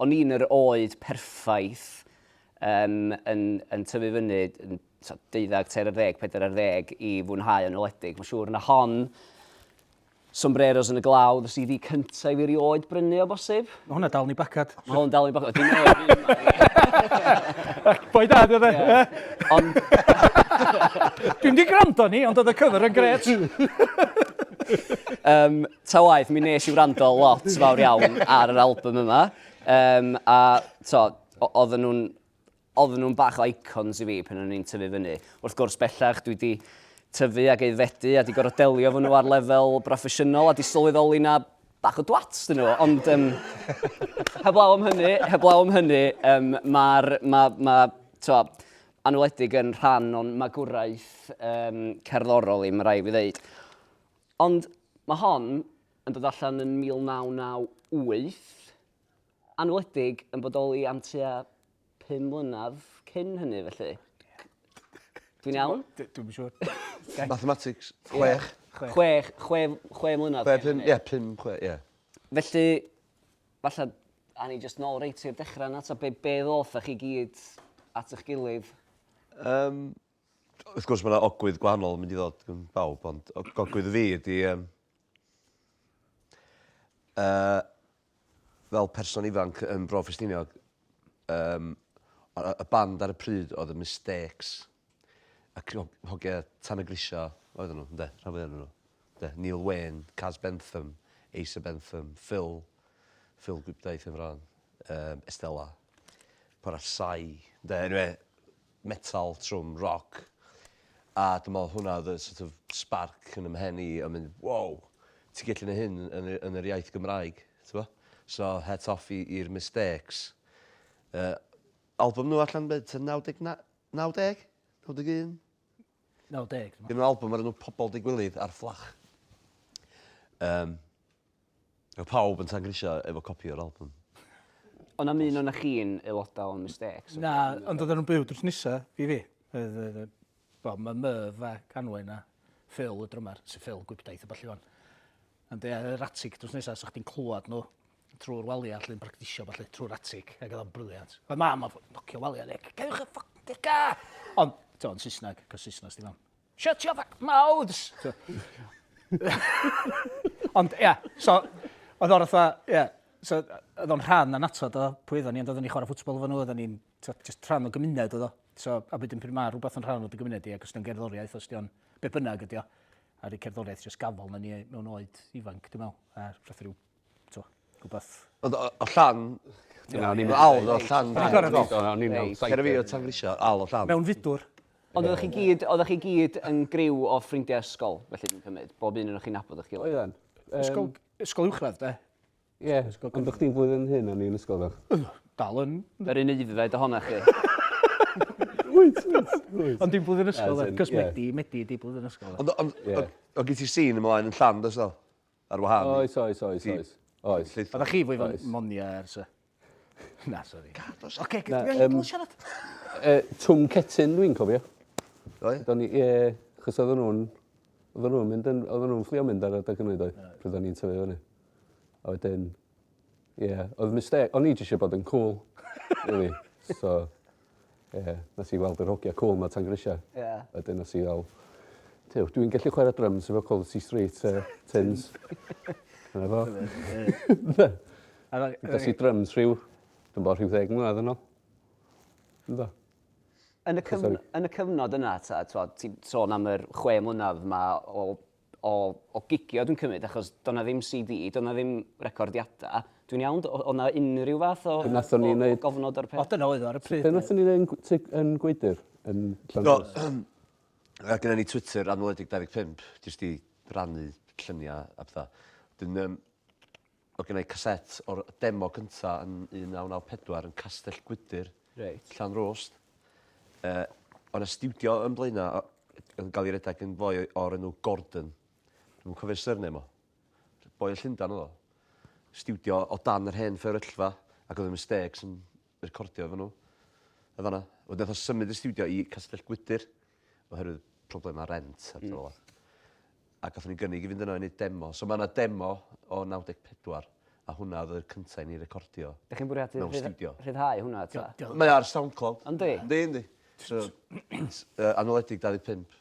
O'n i'n yr oed perffaith yym yn yn tyfu fyny yn t'o' deuddag, tair ar ddeg, pedwar ar ddeg i fwynhau Anweledig. Ma'n siŵr na hon Sombreros yn y Glaw o'dd y CD cynta i fi erioed brynu o bosib. Ma' hwnna dal yn 'i bacad. Ma' hwn dal yn 'i bacad. Dim o'r un 'ma. Boi da 'di o 'de? Ie. Ond Dwi'm 'di gwrando arni ond o'dd y cover yn grêt. Yym ta waeth mi nes i wrando lot fawr iawn ar yr album yma. Yym a t'o' o- odden nw'n odden nw'n bach o icons i fi pan o'n i'n tyfu fyny. Wrth gwrs bellach dwi 'di tyfu ag aeddfedu a 'di gor'o' delio efo n'w ar lefel broffesiynol a 'di sylweddoli na bach o dwats 'dyn n'w ond yym heblaw am hynny heblaw am hynny yym ma'r ma' ma' t'o' Anweledig yn rhan o'n magwraeth yym cerddorol i ma' rai' fi ddeud. Ond ma' hon yn dod allan yn 1998. Anweledig yn bodoli am tua 5 mlynedd cyn hynny felly. Dwi'n iawn? Dwi'm yn siŵr. Mathematics. Chwech. Chwech, chwe, chwe mlynedd. Chwe, pum, ie, pum, chwe, ie. Felly, falle, a ni jyst nôl reit i'r dechrau yna, ta be, be ddoth â chi gyd at eich gilydd? Um, wrth gwrs mae yna ogwydd gwahanol yn mynd i ddod gan bawb, ond gogwydd fi ydy um, uh, fel person ifanc yn Bro Ffestiniog, um, y band ar y pryd oedd y Mistakes, a hogia Tan y Grisia oedden nhw, ynde, rhan fwya ohonyn nhw. Ynde, Neil Wayne, Caz Bentham, Asa Bentham, Phil, Phil Gwibdaith yn fron, um, Estella, pwy arall, Sai, ynde, anyway, metal, trwm, rock, a dwi'n meddwl hwnna oedd y sort of spark yn 'y mhen i o mynd wow, ti'n gallu neud hyn yn y yn yr iaith Gymraeg, t'bo'? So hat off i i'r Mistakes. Yy album nhw allan be' tua 99? 90? 91? 90 dwi'n meddwl. Gynno album o'r enw Pobol Digwilydd ar Fflach. Yym. Oedd pawb yn Tangrisia efo copi o'r album. Ond am un o'na chi'n aelodau o'n Mistakes? Na, ond oedden nhw'n byw drws nesa i fi. Wel, mae Merv a Canwen a Phil y drymar, sy'n Phil Gwibdaith a ballu fan. Ond ie, yr atig drws nesa, so chdi'n clywed nhw trwy'r waliau allu'n practisio ballu, trwy'r atig, ac oedd o'n brilliant. Oedd mam yn nocio waliau, caewch y ffocin ca! Ond, ti'n yn Saesneg, cos Saesneg di mam. Shut your fuck mouths! Ond, ia, so, oedd o'r fatha, ia, so, oedd o'n rhan annatod o pwy oedden ni, ond oedden ni chwarae ffwtbol efo nhw, oedden ni'n, just rhan o gymuned oedd o. So, a wedyn pryd mae rhywbeth yn rhan o dy gymuned di, ac os di'n gerddoriaeth, os di'n be bynnag ydi o, a'r cerddoriaeth just gafel na ni mewn oed ifanc, dwi'n meddwl, a fath rhyw t'o' rwbath... Ond o o Llan... Na o'n i'n... Al o Llan. O'n i'n outsider. Cer a fi o Tangrisia, Al o Llan. Mewnfudwr. Ond oeddech chi gyd, oeddech chi gyd yn griw o ffrindiau ysgol, felly dwi'n cymryd? Bob un ohonoch chi'n nabod eich gilydd? Oedden. Ysgol, ysgol uwchradd, de? Ie, ond o'ch chdi'n flwyddyn hyn o'n i'n ysgol ddo? Dal yn... Yr un aeddfed ohonoch chi. Wyt, wyt, wyt. Ond dim blwyddyn ysgol, de? Cos Medi, Medi di blwyddyn ysgol. Ond, ond, o gyd ti sîn ymlaen yn Llan, does o? Ar wahân i... Oes, oes, oes, oes. Oes. Oeddech chi fwy fel Monia ers y... Na, sori. Gad os... Oce, dwi angen gael siarad. Twm Cetyn dwi'n cofio. Oedd? Do'n i, ie, chos oedden nhw'n... Oedden nhw'n mynd yn... Oedden nhw'n fflio mynd ar adeg hynny, doedd? Pryd o'n i'n tyfu fyny. A wedyn, ie, oedd mistake... O'n i jyst eisiau bod yn cool, really. So, Ie, yeah, nes i weld yr hogia cool ma tan grisia. Ie. Yeah. Wedyn nes i fel, Duw, dwi'n gallu chwarae drums efo Quality Street tins. Dyna fo. Ges i drums rhyw, dwi'n bod rhyw ddeg mlynedd yn ôl. Ynddo. Yn y, cyf yn y cyfnod yna, ta, ti'n sôn am yr chwe mlynedd ma o o o gigio dwi'n cymryd achos do' 'na ddim CD do' 'na ddim recordiada. Dwi'n iawn? O- o' 'na unrhyw fath o... Be nathon ni neud... o gofnod o'r peth? O dyna oedd o ar y pryd. Be nathon ni neud yn gw- ty- yn Gwydyr yn Llanrwst? Do yy gynnon ni Twitter Anweledig 25 jyst i rannu llynia a petha. 'Dyn yym Oedd genna i cassette o'r demo cynta yn 1994 yn Castell Gwydyr. Reit. Llanrwst. Yy o' 'na stiwdio yn Blaena' o- yn ga'l 'i redag gan foi o'r enw Gordon. Dwi'm yn cofio'i surname o. Boi o Llundan o'dd o. Stiwdio o dan yr hen fferyllfa ac o'dd y Mistakes yn recordio efo nhw yn fan 'na. Wedyn nath o symud y stiwdio i Castell Gwydyr oherwydd problema rent a petha fel 'a. A gathon ni gynnig i fynd yno i neud demo. So ma' 'na demo o 94. A hwnna oedd y cynta i ni recordio. Dych chi'n bwriadu mewn stiwdio. Rhyddhau hwnna ta? Mae ar SoundCloud. Yndi? Yndi, yndi. So, Anweledig 25,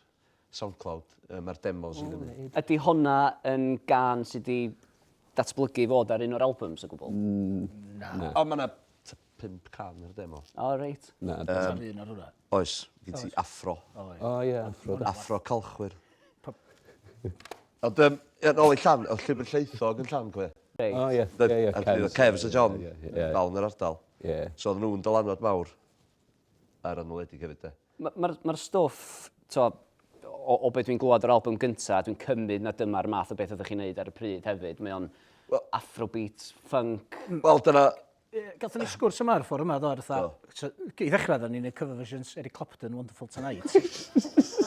SoundCloud, mae'r demos i fyny. Ydy honna yn gân sydd wedi datblygu i fod ar un o'r albums o gwbl? Na. Ond mae yna 5 cân ar y demo. O, reit. Na. Um, un ar hwnna. Oes, gen ti afro. O, ie, afro. Afro calchwyr. Ond, ie, nôl i Llan, oedd Llwybr Llaethog yn Llan, cofio? Reit. O, ie, ie, ie, Kevs. Kevs a John, dal yn yr ardal. Ie. So oedden nhw'n dylanwad mawr ar Anweledig hefyd, de. Mae'r ma, ma stwff, to, o, o beth dwi'n glwad o'r album gynta, dwi'n cymryd na dyma'r math o beth oeddech chi'n neud ar y pryd hefyd. Mae o'n well, afrobeat, funk. Wel, dyna... Gathon ni sgwrs yma ar y ffordd yma, ddo, ar fatha... So, I ddechrau, oedden ni'n neud cover versions Eric Clapton, Wonderful Tonight.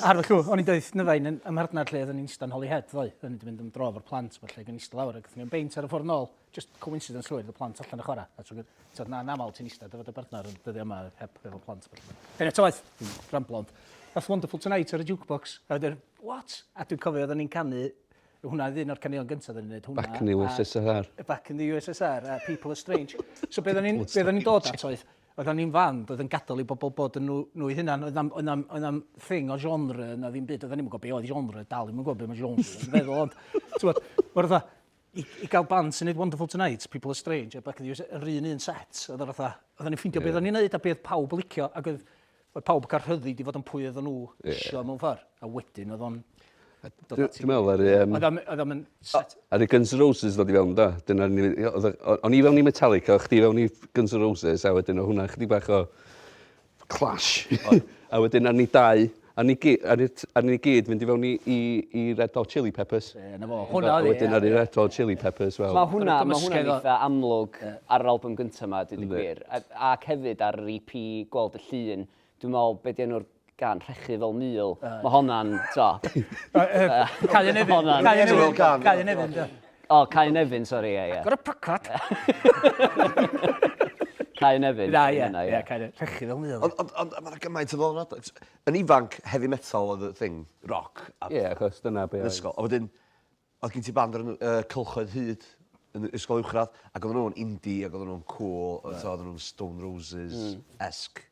ar fy llw, o'n i'n dweud nyfain yn ym mhartnar lle oedden ni'n eistedd yn Holyhead ddoe. Oedden ni wedi mynd am dro efo'r plant, felly, ac yn eistedd lawr, ac oedden ni'n beint ar y ffordd nôl. Just coincidence llwyr, y plant allan y chwarae. A ti'n gwybod, na, yn aml ti'n eistedd efo dy bartner yn dyddiau yma heb efo plant. Anyway, ta waeth, dwi'n ramblo, ond That's Wonderful Tonight ar y jukebox. A wedyn, what? A dwi'n cofio oedden ni'n canu, hwnna oedd un o'r caneuon gyntaf oedden ni'n neud hwnna. Back in the USSR. Back in the USSR, a People Are Strange. So be oedden ni'n dod at oedd, oedden ni'n fand oedd yn gadael i bobl bod yn nhw, nhw eu hunan. Oedd na'm, oedd na'm, oedd na'm thing o genre na ddim byd. Oedden ni'm yn gwybod be oedd genre, dal ddim yn gwybod be mae genre yn feddwl. Ond, ti'n gwybod, mae'r fatha, i, i gael band sy'n neud Wonderful Tonight, People Are Strange, a Back in the USA, yr un un set, oedd o'n fatha, oedden ni'n ffeindio yeah. beth oedden ni'n neud a beth pawb yn licio, ac oedd, oedd pawb yn cael rhyddid i fod yn pwy oedden nhw yeah. isio mewn ffordd, a wedyn oedd o'n... Dwi'n meddwl ar... Oedd o'n set. Ar y Guns N' Roses ddod i fewn, da. Dyna ni, o'n i fewn i Metallica, chdi fewn i Guns N' Roses, a wedyn o hwnna chydig bach o clash. a wedyn ar ni dau, a ni, a ni, a ni gyd fynd i fewn i, i, i Red Hot Chili Peppers. Ie, na fo. Hwnna oedd e. Wedyn ar i Red Hot Chili Peppers, wel. Mae hwnna, ma hwnna'n eitha amlwg ar yr album gyntaf yma, dweud y gwir. Ac hefyd ar yr EP Gweld y Llun, dwi'n meddwl, be di enw'r gan Rhechu fel Mul. Mae honna'n, to. Cae yn Efyn. Cae yn Efyn. Cae yn Efyn, O, Cae yn Efyn, sori, ie, ie. Agor y pocad. Cae yn Efyn. Na, ie, ie, Cae yn Efyn. Rhechu fel mul. Ond, ond, ond, mae'n gymaint o ddylanwadau. Yn ifanc, heavy metal oedd y thing, rock. Ie, achos dyna be oedd. Ysgol. A wedyn, oedd gen ti band o'r enw yy Cylchoedd Hud yn ysgol uwchradd, ac oedden nhw'n indie, ac oedden nhw'n cŵl, yeah. oedden nhw'n Stone Roses-esque.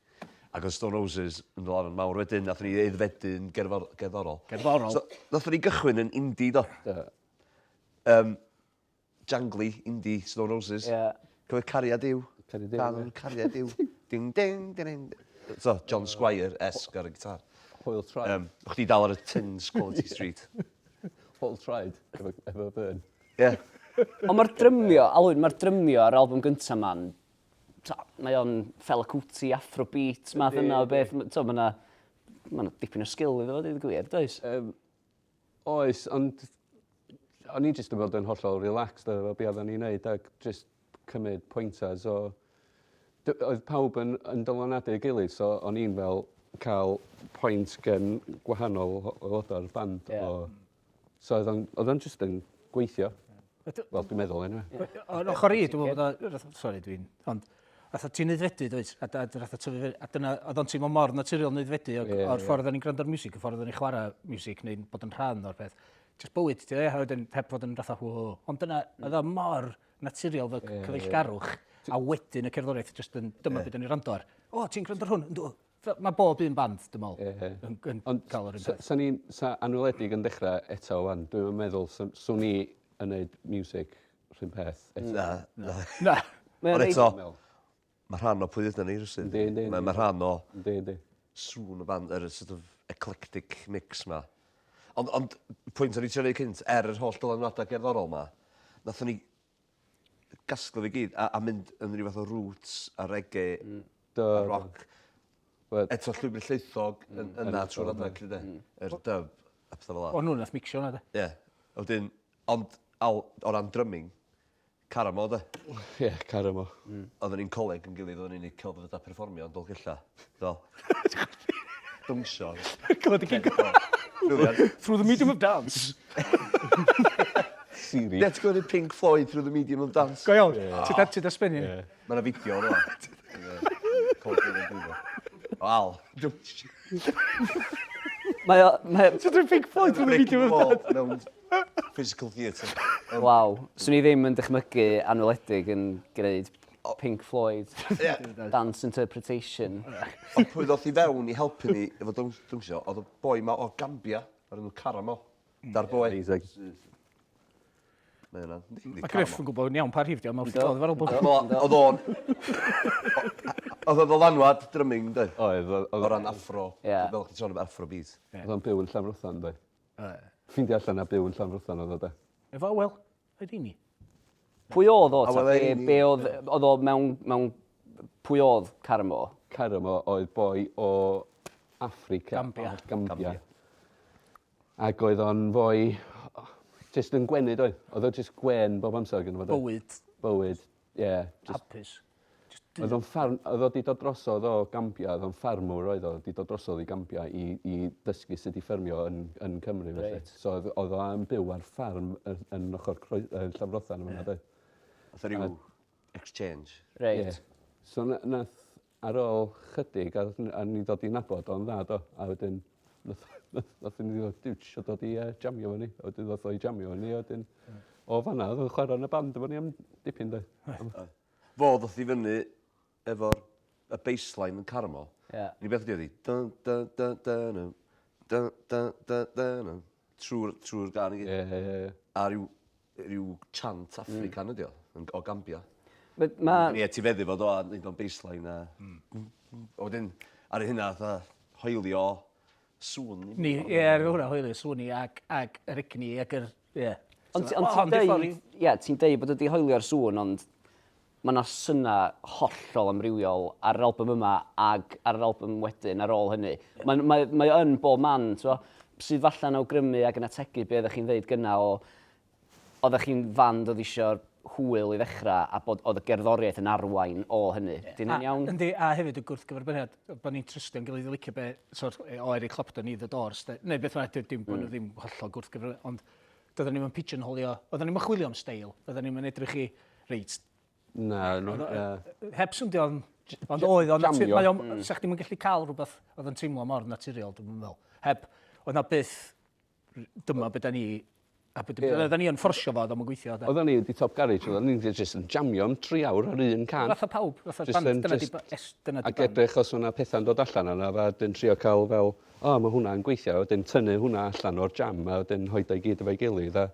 Ac oedd Stone Roses yn dod lan yn mawr wedyn, nathon ni aeddfedu'n gerfor gerddorol. Gerddorol? So, nathon ni gychwyn yn indie, do. Do. Jangly, indie, Stone Roses. Ie. Yeah. Cofio Cariad Yw? Cariad Yw. Cân Cariad Yw. Ding, ding, ding, ding. So, John Squire-esque ar y gitar. Hoel Traed. O'ch chdi dal ar y tins Quality Street. Hoel Traed, efo, efo Burn. Ie. Yeah. Ond mae'r drymio, Alwyn, mae'r drymio ar album gyntaf ma'n, mae o'n Fela Kuti, Afrobeat, math yna o beth. To, mae yna ma dipyn o sgil iddo fo, dweud y gwir, does? Oes, ond o'n i jyst yn bod yn hollol relaxed efo be oedden ni'n neud ac jyst cymryd pointers o... Oedd pawb yn, yn dylanwadu ei gilydd, so o'n i'n fel cael point gen gwahanol aelodau'r band. Yeah. O, so oedd o'n, oedd o'n jyst yn gweithio. Wel, dwi'n meddwl, anyway. O'n ochr i, dwi'n meddwl bod o... Sorry, dwi'n... Ond, fatha ti'n aeddfedu, dwyt? A, a, a, tyfu fyny, a dyna, oedd o'n teimlo mor naturiol yn aeddfedu o'r, yeah, or ffordd o'n i'n gwrando ar music, y ffordd o'n i'n chwarae music, neu'n bod yn rhan o'r peth. Just bywyd, ti, a wedyn heb fod yn fatha, hw, Ond dyna, oedd o mor naturiol fel yeah, cyfeillgarwch, yeah. a wedyn y cerddoriaeth just yn, dyma yeah. beth o'n i'n rando ar. O, ti'n gwrando ar hwn? Yndw. Mae bob un band, dwi'n meddwl, yeah. yn, yn Ond, cael yr un peth. Sa ni'n, sa Anweledig yn dechrau eto wan, dwi'n meddwl, swn i yn neud music rhywun peth eto. Na, na. Na. Ond eto, mae rhan o pwy ydyn ni rywsut. Yndi, yndi. Mae ma rhan o yndi, yndi. sŵn y band, yr sort of eclectic mix ma. Ond, ond pwynt o'n i trio neud cynt, er yr holl dylanwadau gerddorol ma, nathon ni gasglu fe gyd a, a mynd yn rhyw fath o roots a reggae mm. Do, a rock. Well, Eto llwybr llaethog yn, yna trwy'r adeg, lly de. Yr dub a pethau fel 'a. O, nhw nath mixio hwnna, de. Ie. A wedyn, ond al, o ran drumming, Caramo de. Ie, yeah, Caramo. Oedden ni'n coleg yn gilydd, oedden ni'n neud celfyddydau perfformio yn Dolgellau. Do. Dawnsio. Clywed y gig. Brilliant. Through the medium of dance. Siri. Ie, ti'n gwybod Pink Floyd through the medium of dance? Go iawn. Ti da, ti da sbynnu. Ie. Mae yna fideo o'n o. Coleg yn brifo. O, Al. Mae o... Mae Ti'n dweud Pink Floyd through the medium of dance? Mewn Physical theatre. Waw. Swn i ddim yn dychmygu Anweledig yn gwneud Pink Floyd dance interpretation. Ond pwy ddoth i fewn i helpu ni efo dawnsio, oedd y boi ma o Gambia, o'r enw Karamo. Da'r boi. Amazing. Mae hynna. Mae Griff yn gwybod yn iawn pa rhif di o, mae'n wrth i fodd efo'r album. Oedd o'n... Oedd o'n ddylanwad drumming, doedd? Oedd. O ran afro, fel chdi sôn am afrobeat. Oedd o'n byw yn Llanfrothan, doedd? Ffeindio allan na byw yn Llanfrothan oedd o, de. Efo Awel Irini. Pwy oedd o, ta? Be, be oedd, oedd o mewn, mewn, pwy oedd Karamo? Karamo oedd boi o Affrica. Gambia. Gambia. Ac oedd o'n foi, jyst yn gwenu doedd. Oedd o jyst gwen bob amser gynno fo. Bywyd. Bywyd, ie. Yeah, just, Hapus. Oedd o'n ffarm, oedd o 'di dod drosodd o Gambia, oedd o'n ffarmwr oedd o, 'di dod drosodd i Gambia i, i ddysgu sut i ffermio yn, yn Cymru felly. Reit. So oedd, oedd o yn byw ar ffarm yn, yn ochr Croi, yn Llanfrothan yn fan'na doedd. Oedd rhyw exchange. Reit. Ie. So nath, ar ôl chydig, a, a ni ddod i nabod o'n dda do, a wedyn nath, nath, nath ni ddod, duw, tisio dod i uh, jamio fo ni? A wedyn ddoth o i jamio fo ni, a wedyn o fan'na oedd o'n chwarae yn y band efo ni am dipyn doedd. Fo ddoth i fyny efo'r y bassline yn Carmo. Ie. Ni beth ydi oedd hi? Dun dun dun dun dun dun dun dun dun dun trwy'r trwy'r gân i gyd. Ie ie ie. A ryw ryw chant African ydi o, yn o Gambia. Ma' ma'... Ni etifeddu fo do a neud o'n bassline a... A wedyn ar hynna fatha hoelio sŵn ni. Ni, ie, ar hwnna hoelio sŵn ni ag ag yr egni ag yr, ie. Ond ti- ond ti'n deud, ie, ti'n deud bod o 'di hoelio'r sŵn ond ma' 'na syna hollol amrywiol ar yr album yma ag ar yr album wedyn ar ôl hynny. Mae'n mae mae o yn bob man, t'mo'? Sydd falla'n awgrymu ag yn ategu be' oeddech chi'n ddeud gynna o oeddech chi'n fand oedd isio'r hwyl i ddechrau a bod oedd y gerddoriaeth yn arwain o hynny. Yeah. Di hynny'n iawn? Yndi, a hefyd y gwrthgyferbyniad, bod ni'n trystio'n gilydd i licio be, so, o Eric Clapton i The Doors, de, neu beth bynnag, dim bod nhw ddim hollol gwrthgyferbyniad, ond doedden ni'n pigeonholio, oedden ni'n chwilio am steil, oedden ni'n edrych i, reit, Na, no, yeah. Heb swndio ond ond oedd o'n natur... Mae o'n... Sa chdi'm yn gallu cael rhywbeth oedd yn teimlo mor naturiol, dwi'n meddwl. Heb, oedd na byth dyma be da ni, a be yeah. da ni yn fforsio fo, oedd o'n gweithio. Oedden ni wedi Top Garage, oedden ni'n jyst yn jamio am 3 awr ar un can. Fatha pawb, fatha band, dyna di, dyna di Ac edrych os o'na pethau'n dod allan yna, a wedyn trio cael fel, o, oh, mae hwnna'n gweithio, a wedyn tynnu hwnna allan o'r jam, a wedyn hoed o'i gyd efo'i gilydd, a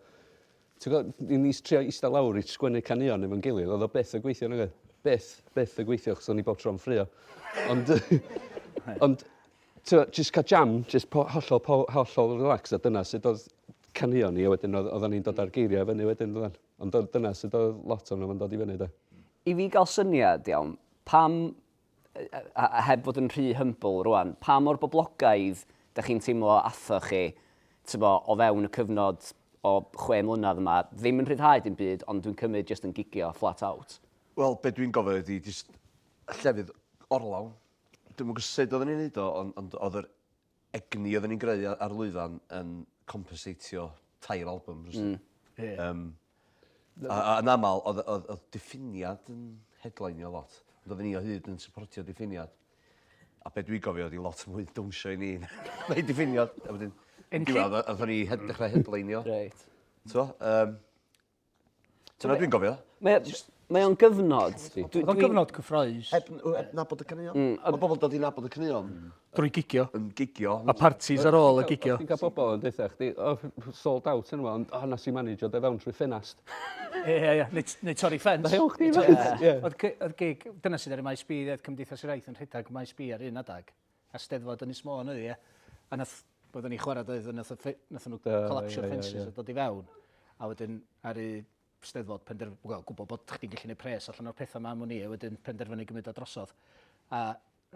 Ti'n gwybod, ni'n is trio eistedd lawr i sgwennu caneuon efo'n gilydd, oedd o byth yn gweithio nag oedd? Byth, byth yn gweithio, achos o'n i bob tro'n ffrio. Ond, ond, ti'n jyst cael jam, jyst po, hollol, po, hollol relax, a dyna sut oedd caneuon ni, a wedyn oedd, oedden ni'n dod â'r geiriau fyny wedyn, doedden. Ond dyna sut oedd lot o'n nhw'n dod i fyny, de. I fi gael syniad, iawn, pam a, a heb fod yn rhy humble rwan, pa mor boblogaidd da chi'n teimlo athoch chi, tybo, o fewn y cyfnod o chwe mlynedd yma, ddim yn rhyddhau dim byd, ond dwi'n cymryd jyst yn gigio flat out? Wel, be dwi'n gofio ydi jyst llefydd orlawn. Dwi'm yn gwybod sut oedden ni'n neud o, ond, ond oedd yr egni oedden ni'n greu ar lwyfan yn compensatio tair album rywsut. Mm. Yeah. Um, a, a, yn aml, oedd, oedd, oedd diffiniad yn headlineio lot. Ond oedden ni o hyd yn supportio diffiniad. A be dwi'n gofio ydi lot mwy dawnsio i ni na i diffiniad. A wedyn, diwedd, oedden ni hed, dechrau headlineio. Reit. So, um, Dyna dwi'n gofio. Mae, mae o'n gyfnod. Oedd o'n gyfnod cyffroes. Heb, heb nabod y caneuon. Mm. Mae bobl dod i nabod y caneuon. Drwy gigio. Yn gigio. A parties ar ôl y gigio. Ti'n cael bobl yn deutha chdi, oh, sold out yn ond oh, nes i manage o de fewn trwy ffenast. Ie, ie, ie. Neu, neu torri ffens. Da iawn chdi, Ie. Oedd gig, dyna sydd ar y Maes B, oedd Cymdeithas yr Iaith yn rhedeg Maes B ar un adag. A Steddfod Ynys Môn oedd hi, ie. A nath, byddwn ni chwarae doedd, nath, nath nhw collapsio'r ffences a dod i fewn. A wedyn ar y Steddfod, penderf... well, gwybod bod chdi'n gallu gwneud pres allan o'r pethau yma am wn i, a wedyn penderfynu gymryd o drosodd. A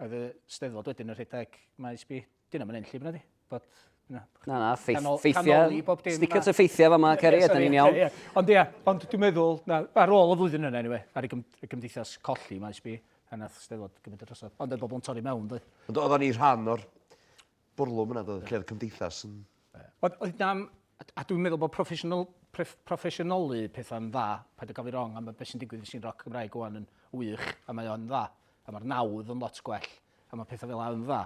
oedd y Steddfod wedyn yn rhedeg Maes B. Dyna mae'n enlli byna di. Bod, na, na, na, ffeithiau. Sticio at y ffeithiau fa ma, Ceri, a da ni'n iawn. Ond ia, ond dwi'n meddwl, na, ar ôl y flwyddyn yna, anyway, ar y gymdeithas colli Maes B, A nath Steddfod gymryd o drosodd. Ond oedd bobl yn torri mewn, doedd? Ond oeddan ni rhan o'r bwrlwm yna, doedd, lle oedd cymdeithas yn... Oedd, oedd na'm, a dwi'n meddwl bod proffesiynol, pref, proffesiynoli pethau'n dda, paid â gael fi wrong, am beth sy'n digwydd i sy'n roc Gymraeg ŵan yn wych, a mae o'n dda, a mae'r nawdd yn lot gwell, a mae pethau fel yn dda.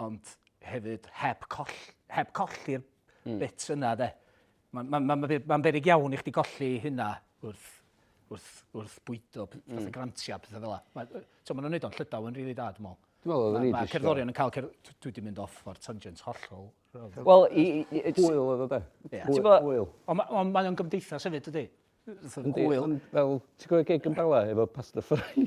Ond hefyd, heb, coll, heb colli'r bit yna, de. Mae'n ma, ma, ma, ma beryg iawn i chdi golli hynna wrth, wrth, wrth bwydo fatha grantiau a pethau fel 'na. Mae, so, maen nhw'n neud o'n Llydaw yn rili da, dwi'n meddwl. Dwi'n meddwl oedden ni Mae jyst cerddorion yn cael... Cer... Dwi wedi mynd off o'r tangent hollol. Wel, i... i, i Hwyl oedd o de. Ie. Hwyl. Ti'n Ond ma, on, mae o'n gymdeithas hefyd, dydy? Yndi, Hwyl. ond fel, ti'n gwybod gig yn Bala efo pasta fry?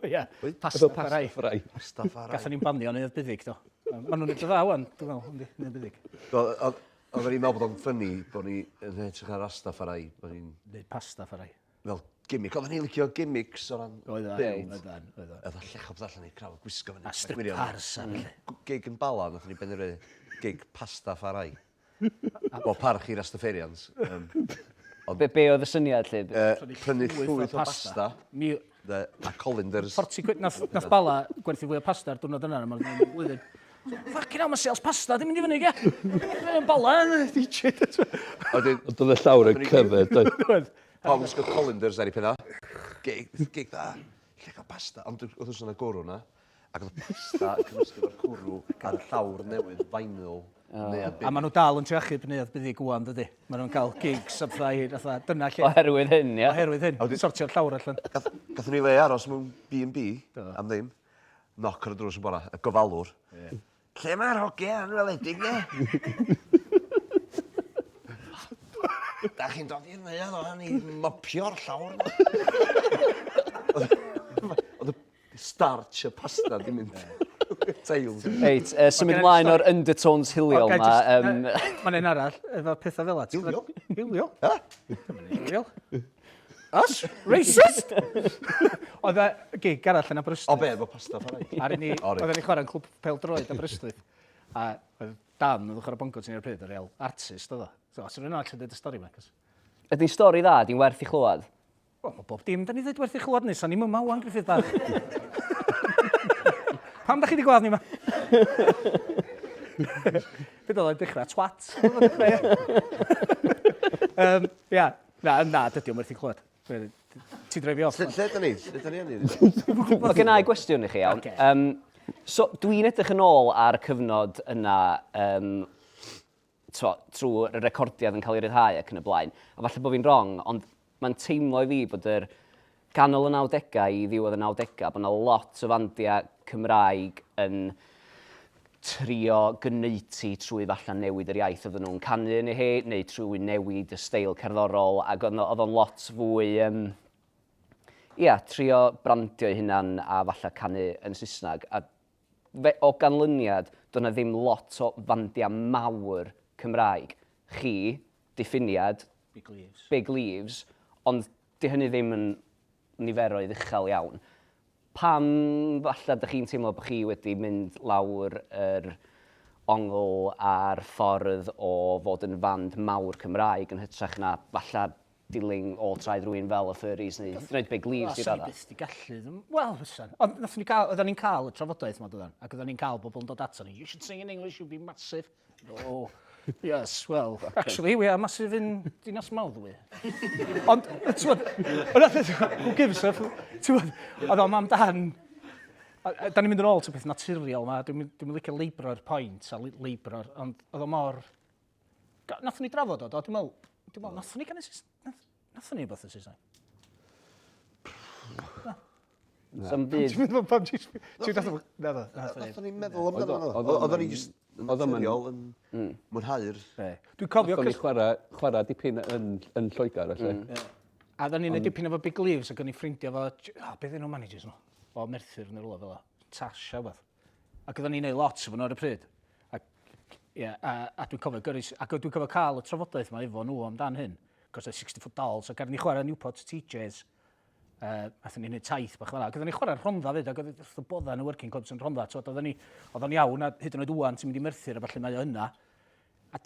Ie, Efo pasta fry. fry. Pasta fry. Gathon ni'n banio yn Buddig, do. Maen nhw'n neud o dda wan, dwi'n meddwl, yndi, yn Buddig. Oedden ni'n meddwl bod o'n ffynnu bod ni yn edrych ar Rastafari, bod ni'n Neud pasta fry. fel gimmick. Oedden ni'n licio gimmicks o ran Oeddan, build. oeddan, oeddan. Oedd o llechop allan i'r crowd, gwisgo fyny. A strippers a felly. Gig yn Bala, nath ni benderfynu gig pasta ffarai. Wel, parch i Rastafarians. Um, ond Be, be oedd y syniad, lle? prynu llwyth o pasta Mi, de, a colanders. 40 quid, nath, nath Bala gwerthu fwy o pasta ar diwrnod yna na ma'n blwyddyn. Fucking hell, mae sales pasta ddim mynd i fyny, ge? Mae'n Bala, DJ. Wedyn, Ond oedd y llawr yn covered, doedd? pawb yn gwisgo colanders ar ei penna. Gig, gig dda. Lle cael pasta. Ond wrth gwrs yna gwrw na. Ac oedd y pasta yn cymysgu efo'r cwrw ar y llawr newydd, vinyl, neuadd A big. maen nhw dal yn trio achub neuadd Buddig ŵan, dydy? Maen nhw'n cael gigs a pethau, fatha, dyna lle. Oherwydd hyn, ie? Oherwydd hyn, sortio'r llawr allan. Gath, gathon ni le aros mewn B&B am ddim. Knock ar y drws yn bora, y gofalwr. Yeah. Lle mae'r hogia anweledig ne? Da chi'n dod i'r neuadd o'n i mopio'r llawr. Oedd y starch y pasta di mynd. Tails. Reit, symud ymlaen o'r undertones hiliol ma. Mae'n un arall, efo pethau fel 'a. Hiliol? Hiliol. Ha? Hiliol. Us? Racist? Oedd e gig arall yn Aberystwyth. O be, efo pasta ffarai? Ar ni, oedden ni chwarae'n clwb pêl-droed Aberystwyth. A oedd Dan oedd yn chwarae bongos i ni ar y pryd, y real artist oedd o. So, os yw'n allan dweud y stori yma, cos... Ydy'n stori dda, di'n werth i chlywed? Wel, mae bob dim da ni ddweud werth i chlywed, neu ni'n yma wan, Griffith bach. Pam da chi wedi gwadd ni yma? Beth oedd o'n dechrau? Twat? um, ia, na, na, dydy o'n werth i chlywed. Ti'n dreifio off? Lle, lle da ni? Lle da ni yn? Mae gen i gwestiwn i chi, iawn. Ocê. Um, so, dwi'n edrych yn ôl ar y cyfnod yna, um, t'mo, trwy'r recordiad yn cael ei ryddhau ac yn y blaen. A falle bod fi'n wrong, ond mae'n teimlo i fi bod yr ganol y 90au i ddiwedd y 90au, bod yna lot o fandiau Cymraeg yn trio gwneud ti trwy falle newid yr iaith oedden nhw'n canu yn ei he, neu trwy newid y steil cerddorol, ac oedd o'n lot fwy, um, ia, trio brandio'i hunan a falle canu yn Saesneg. A fe, o ganlyniad, doedd 'na ddim lot o fandiau mawr Cymraeg. Chi, Diffiniad, Big Leaves. Big Leaves, ond 'di hynny ddim yn niferoedd uchel iawn. Pam falle dych chi'n teimlo bod chi wedi mynd lawr yr ongl a'r ffordd o fod yn fand mawr Cymraeg yn hytrach na falle dilyn ôl traed rhywun fel y Furries neu hyd yn oed Big Leaves i raddau? raddau. Byth di gallu. Wel, fysan. Ond nathon ni gael, oedden ni'n cael y trafodaeth yma, doedden? Ac oedden ni'n cael bobl yn dod ato ni. You should sing in English, you'll be massive. Oh, yes, well, actually, we are massive in Dinas Mawddwy. Ond, ti'n bod, who gives a... Ti'n bod, oedd o'n amdan... Da ni'n mynd yn ôl to peth naturiol ma, dwi'n dwi licio labro'r point a labro'r, ond oedd o mor... Nathon ni drafod o, do? Dwi'n meddwl, dwi'n meddwl, nathon ni ganu Saesneg? Nathon ni wbeth yn Saesneg? Na. Sa'm byd. Ti'n meddwl pam ti'n... Ti'n meddwl... Na, na. Nathon ni meddwl amdano fo. Oedden ni jyst yn naturiol yn mwynhau'r... Dwi'n cofio... Nathon ni chwarae, chwarae dipyn yn, yn Lloegr, felly. A oedden ni'n neud dipyn efo Big Leaves ac o'n i'n ffrindiau efo... O, beth enw managers nhw? O, Merthyr neu rhywle fel 'a. Tash a wbath. Ac oedden ni'n neud lot efo nhw ar y pryd. Ac, ie, a, a dwi'n cofio gyrru, ac dwi'n cofio cael y trafodaeth yma efo nhw amdan hyn. Cos oedd 60 Foot Dolls, ac ar ni chwarae Newport TJs, aethon ni'n neud taith bach fel 'na. Ac oedden ni'n chwarae'r Rhondda fyd, ac oedd wrth y bodda yn y working clubs yn Rhondda. T'wod, oedden ni, oedd o'n iawn, a hyd yn oed ŵan ti'n mynd i Merthyr a falle mae o yna. A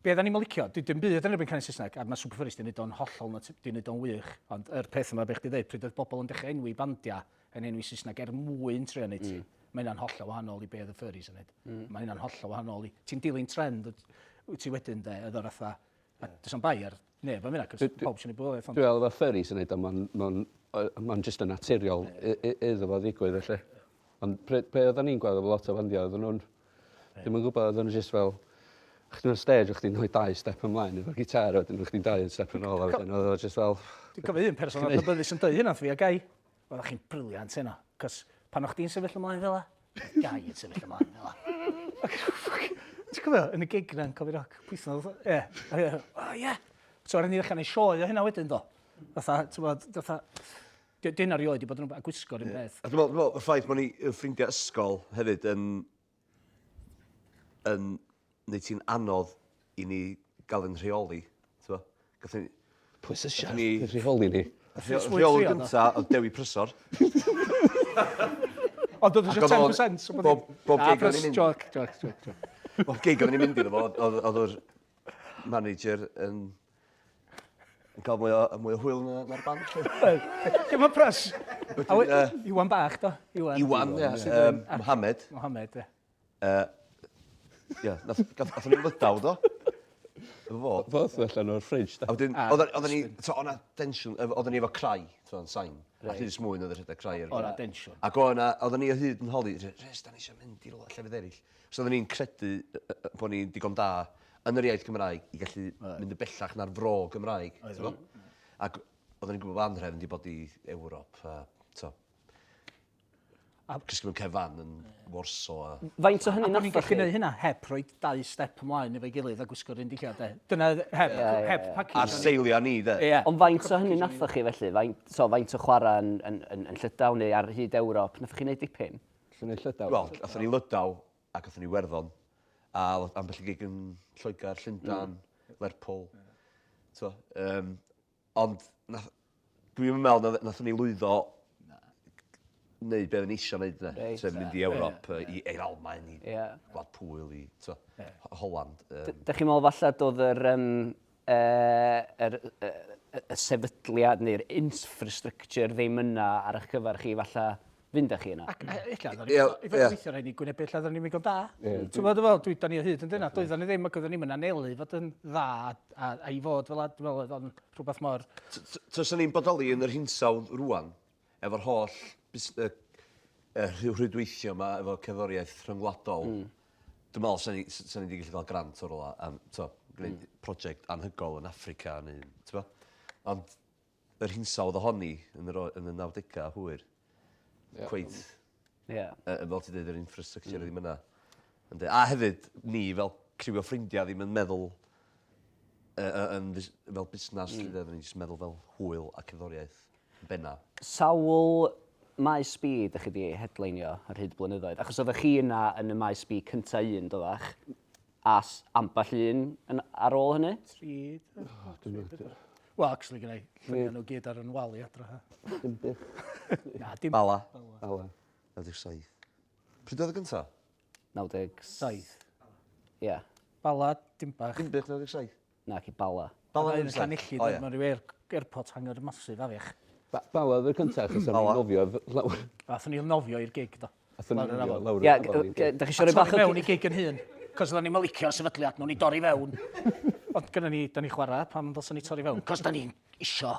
be oedden ni'n licio, dim byd yn erbyn canu Saesneg, a mae Super Furries di wneud o'n hollol, di wneud o'n wych, ond yr peth yma, be chdi dweud, pryd oedd bobl yn dechrau enwi bandiau yn enwi Saesneg er mwyn trio neud ti. Mae hynna'n hollol wahanol i be oedd y Furries yn neud. Mae hynna'n hollol wahanol i... Ti'n dilyn trend, wyt ti wedyn de, oedd o'r fatha... A does na'm bai ar neb am hynna, cos pawb sy'n ei bywoliaeth. Dwi'n meddwl efo Furries yn neud o, mae'n ma ma jyst yn naturiol iddo fo ddigwydd felly. Ond be oedden ni'n gweld efo lot o fandiau, oedden nhw'n... Dwi'm yn gwybod, oedden nhw jyst fel... Chdi ar stage, o'ch chdi'n rhoi dau step ymlaen efo'r gitar, a wedyn o'ch chdi'n dau step yn ôl, a wedyn oedd o just fel... Dwi'n cofio un person adnabyddus yn dweud hynna wrth fi a Gai. Oeddech chi'n brilliant heno, cos pan o'ch chdi'n sefyll ymlaen fel 'a, oedd Gai yn sefyll ymlaen fel 'a. Ti'n cofio, yn y gig 'na yn Cofi Rock, pwyth oedd o, ie, ie, o ie. So ar ni ddechrau neud sioe o hynna wedyn do. Fatha, ti'n bod, fatha, di hynna erioed 'di bod yn rwbeth, a gwisgo'r un peth. A dwi'n meddwl, y ffaith bod ni yn ffrindiau ysgol hefyd yn yn neud ti'n anodd i ni gael yn rheoli, t'bo'? Gathon ni... Pwy sy isio rheoli ni? Rheolwr gynta oedd Dewi Prysor. Ond oedd eisiau 10%. Bob, bob gig o'n i'n mynd... Joc, joc, joc, joc. Bob gig o'n i'n mynd iddo fo, oedd yr manager yn yn cael mwy o, mwy o hwyl na'r na band. Lle mae Prys? Iwan bach, do? Iwan, Iwan ie. Mohamed. Mohamed, ie. Ie, nath, nath ni'n lydaw, do? Efo fo. Fo oedd allan o'r fridge, da. A wedyn, oedden ni, o'na tensiwn, oedden ni efo crai, to, yn sain. A Rhys Mwyn oedd yn rhedeg crai. O'na densiwn. Ac o'na, oedden ni o hyd yn holi, Rhys, da ni eisiau mynd i rywle llefydd eraill. So oedden ni'n credu bod ni'n digon da yn yr iaith Gymraeg i gallu mynd yn bellach na'r fro Gymraeg. Ac oedden ni'n gwybod bod anhrefn wedi bod i Ewrop a, to, a cysgu mewn cefan yn Warsaw a... Faint o hynny nathoch chi? O'n gallu gwneud hynna heb rhoi dau step ymlaen efo'i gilydd a gwisgo'r un dillad, de. Dyna heb, yeah, heb package. Ar seiliau ni, de. Yeah. Ond faint o hynny nathoch chi felly? Faint, so, faint o chwarae yn, yn, yn, yn Llydaw neu ar hyd Ewrop? Nathoch chi wneud dipyn? Nathon ni Llydaw. Wel, athon ni Lydaw ac athon ni Werddon a ambell i gig yn Lloegr, Llundan, Lerpwl. T'mo', yym ond nath dwi'm yn meddwl nathon ni lwyddo neud be' odden ni isio neud 'de. Reit. Sef mynd i Ewrop yy i i'r Almaen i Ie. Gwlad Pwyl i t'mo' Holland yym. Dych chi'n meddwl falle doedd yr yym yy yr yy y sefydliad neu'r infrastructure ddim yna ar eich cyfer chi falle fynd â chi yna? Ac ella, oedden ni, i fod yn weithio rhaid ni gwynebu ella oedden ni'n mynd da. Ti'n gwybod, fel, dwi, da ni o hyd yn dyna, doedden ni ddim ac oedden ni'n anelu fod yn dda a, a i fod fel a, dwi'n meddwl oedd o'n rhywbeth mor... Taswn ni'n bodoli yn yr hinsawdd rwan, efo'r holl bus, y, y rhwydweithio yma, efo cerddoriaeth rhyngwladol, dwi'n meddwl sa'n ni, sa ni wedi gallu cael grant o'r ola am, to, gwneud prosiect anhygoel yn Affrica neu, ti'n bo? Ond yr hinsawdd ohoni yn yr, yn y 90au hwyr. Yeah. Cweit. Yeah. Fel ti'n dweud, yr infrastructure mm. ddim yna. Yndi. A hefyd, ni fel criw o ffrindiau ddim yn meddwl yn, fel busnes, mm. lle, ni'n just meddwl fel hwyl a cerddoriaeth yn benna. Sawl maes B ydych chi wedi headleinio ar hyd blynyddoedd? Achos oeddech chi yna yn y maes B cynta un, doddach? A ambell un yn, ar ôl hynny? Tri... Oh, Wel, actually, gyda i lluniau nhw gyd ar yn wal i adra. Dinbych. Na, dim... Bala. Bala. 97. Pryd oedd y gynta? 97. Ie. Yeah. Bala, Dinbach. Dinbych 97. Na, ci Bala. Bala yn Llanelli, oh, yeah. Mae'n rhyw airport hangar masif afiach. Ba Bala oedd y cyntaf, achos o'n i'n nofio lawr. Athon ni nofio i'r gig, do. Athon ni nofio lawr yr afon. Ie, da chi eisiau rhoi bach o... mewn i gig yn hun, cos oedden ni'n licio sefydliad, nhw'n i dorri fewn. Ond gynna ni, da ni chwarae, pam ddylsen ni torri fewn? Cos da ni'n isio.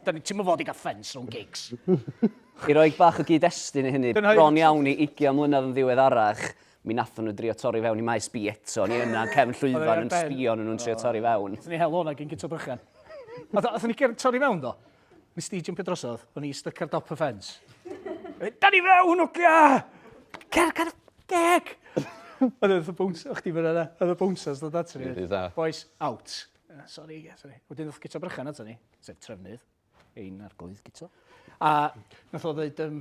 Da ni, ti'n fod i gael ffens rhwng gigs. I roi bach o gyd-destun i hynny, bron iawn i 20 mlynedd yn ddiweddarach, mi nathon nhw drio torri fewn i maes B eto. Ni yna yn cefn llwyfan yn sbio nhw'n trio torri fewn. Nathon ni hel hwnna gyn Guto Brychan. Nathon ni torri fewn do? Nes di jumpio drosodd, o'n i styc ar dop y ffens. Da ni fewn, ogia! Cer, cer, geg! Oedd y bounce, o'ch di fyna, oedd y bouncers dod ato ni. Boys, out. Sorry, sorry. Wedyn oedd Guto Brychan ato ni, sef trefnydd, ein arglwydd Guto. A nath o ddeud, um,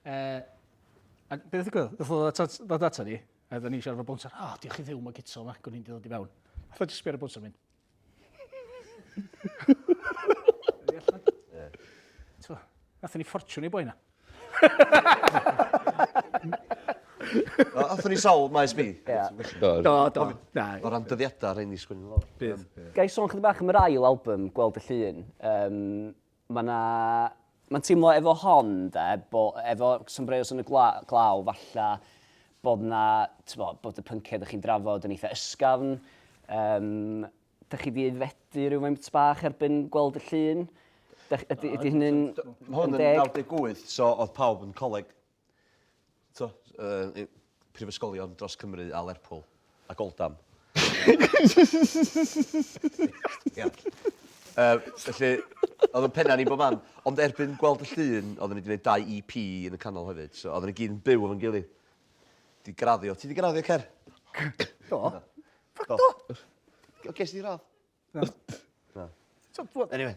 a beth ddigwyddodd? Nath o ddod ato ni, a oedden ni siarad efo bouncer, o, oh, diolch i Dduw, mae Guto yma, gwni di ddod i fewn. Nath o jyst sbio ar y bouncer mynd. Nathon ni ffortiwn i boi na. Athon ni sawl maes B. Do. Do, do. Na. O ran dyddiadau, rhaid ni sgwennu lawr. Bydd. Ga i sôn chydig bach am yr ail album, Gweld y Llun. Um, mae na... Mae'n teimlo efo hon, de, bo, efo Sombreros yn y gla, glaw, falla bod na, bo, bod y pynciau ydych chi'n drafod yn eitha ysgafn. Um, Dych chi 'di aeddfedu rhywfaint bach erbyn gweld y llun? Dych, ydy, ydy hynny'n Mae hwn yn 98, so oedd pawb yn coleg. So, uh, prifysgolion dros Cymru a Lerpwl ac Oldham. Ia. Yy, felly, oedd yn penna ni bob man. Ond erbyn gweld y llun, oedden ni wedi gwneud dau EP yn y canol hefyd, so oedden ni gyd yn byw efo'n gilydd. Di graddio. Ti di graddio, Cer? Do. Fuck do. O, ges di radd? Na. Na. So, wel... Anyway.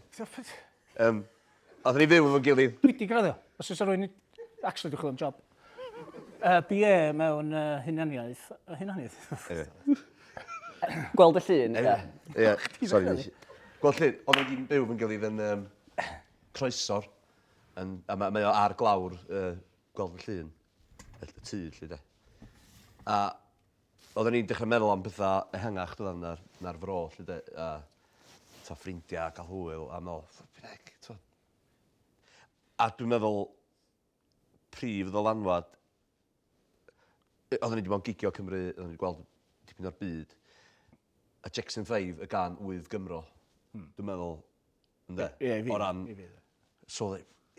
Oedden ni fyw efo'n gilydd. Dwi di graddio. Os oes rhywun actually dwi'n chwilio am job. BA mewn hunaniaeth. Hunaniaeth? Anyway. Gweld y llun, ie. Ie, sorry. nes i- Gweld llun, oedden ni gyd yn byw efo'n gilydd yn um, Croesor. Yn, a mae, mae o ar glawr uh, gweld y llun. Y, y tŷ, lle de. A Oedden ni'n dechrau meddwl am pethau ehangach doeddan na'r na'r fro 'lly de a t'o' ffrindia a ca'l hwyl a me'wl flippin heck t'o'? A dwi'n meddwl prif ddylanwad yy oedden ni 'di bod yn gigio Cymru oedden ni 'di gweld dipyn o'r byd a Jackson 5 y gân Wyf Gymro. Dwi'n meddwl Ynde? Ie, i fi. O ran... I fi. So,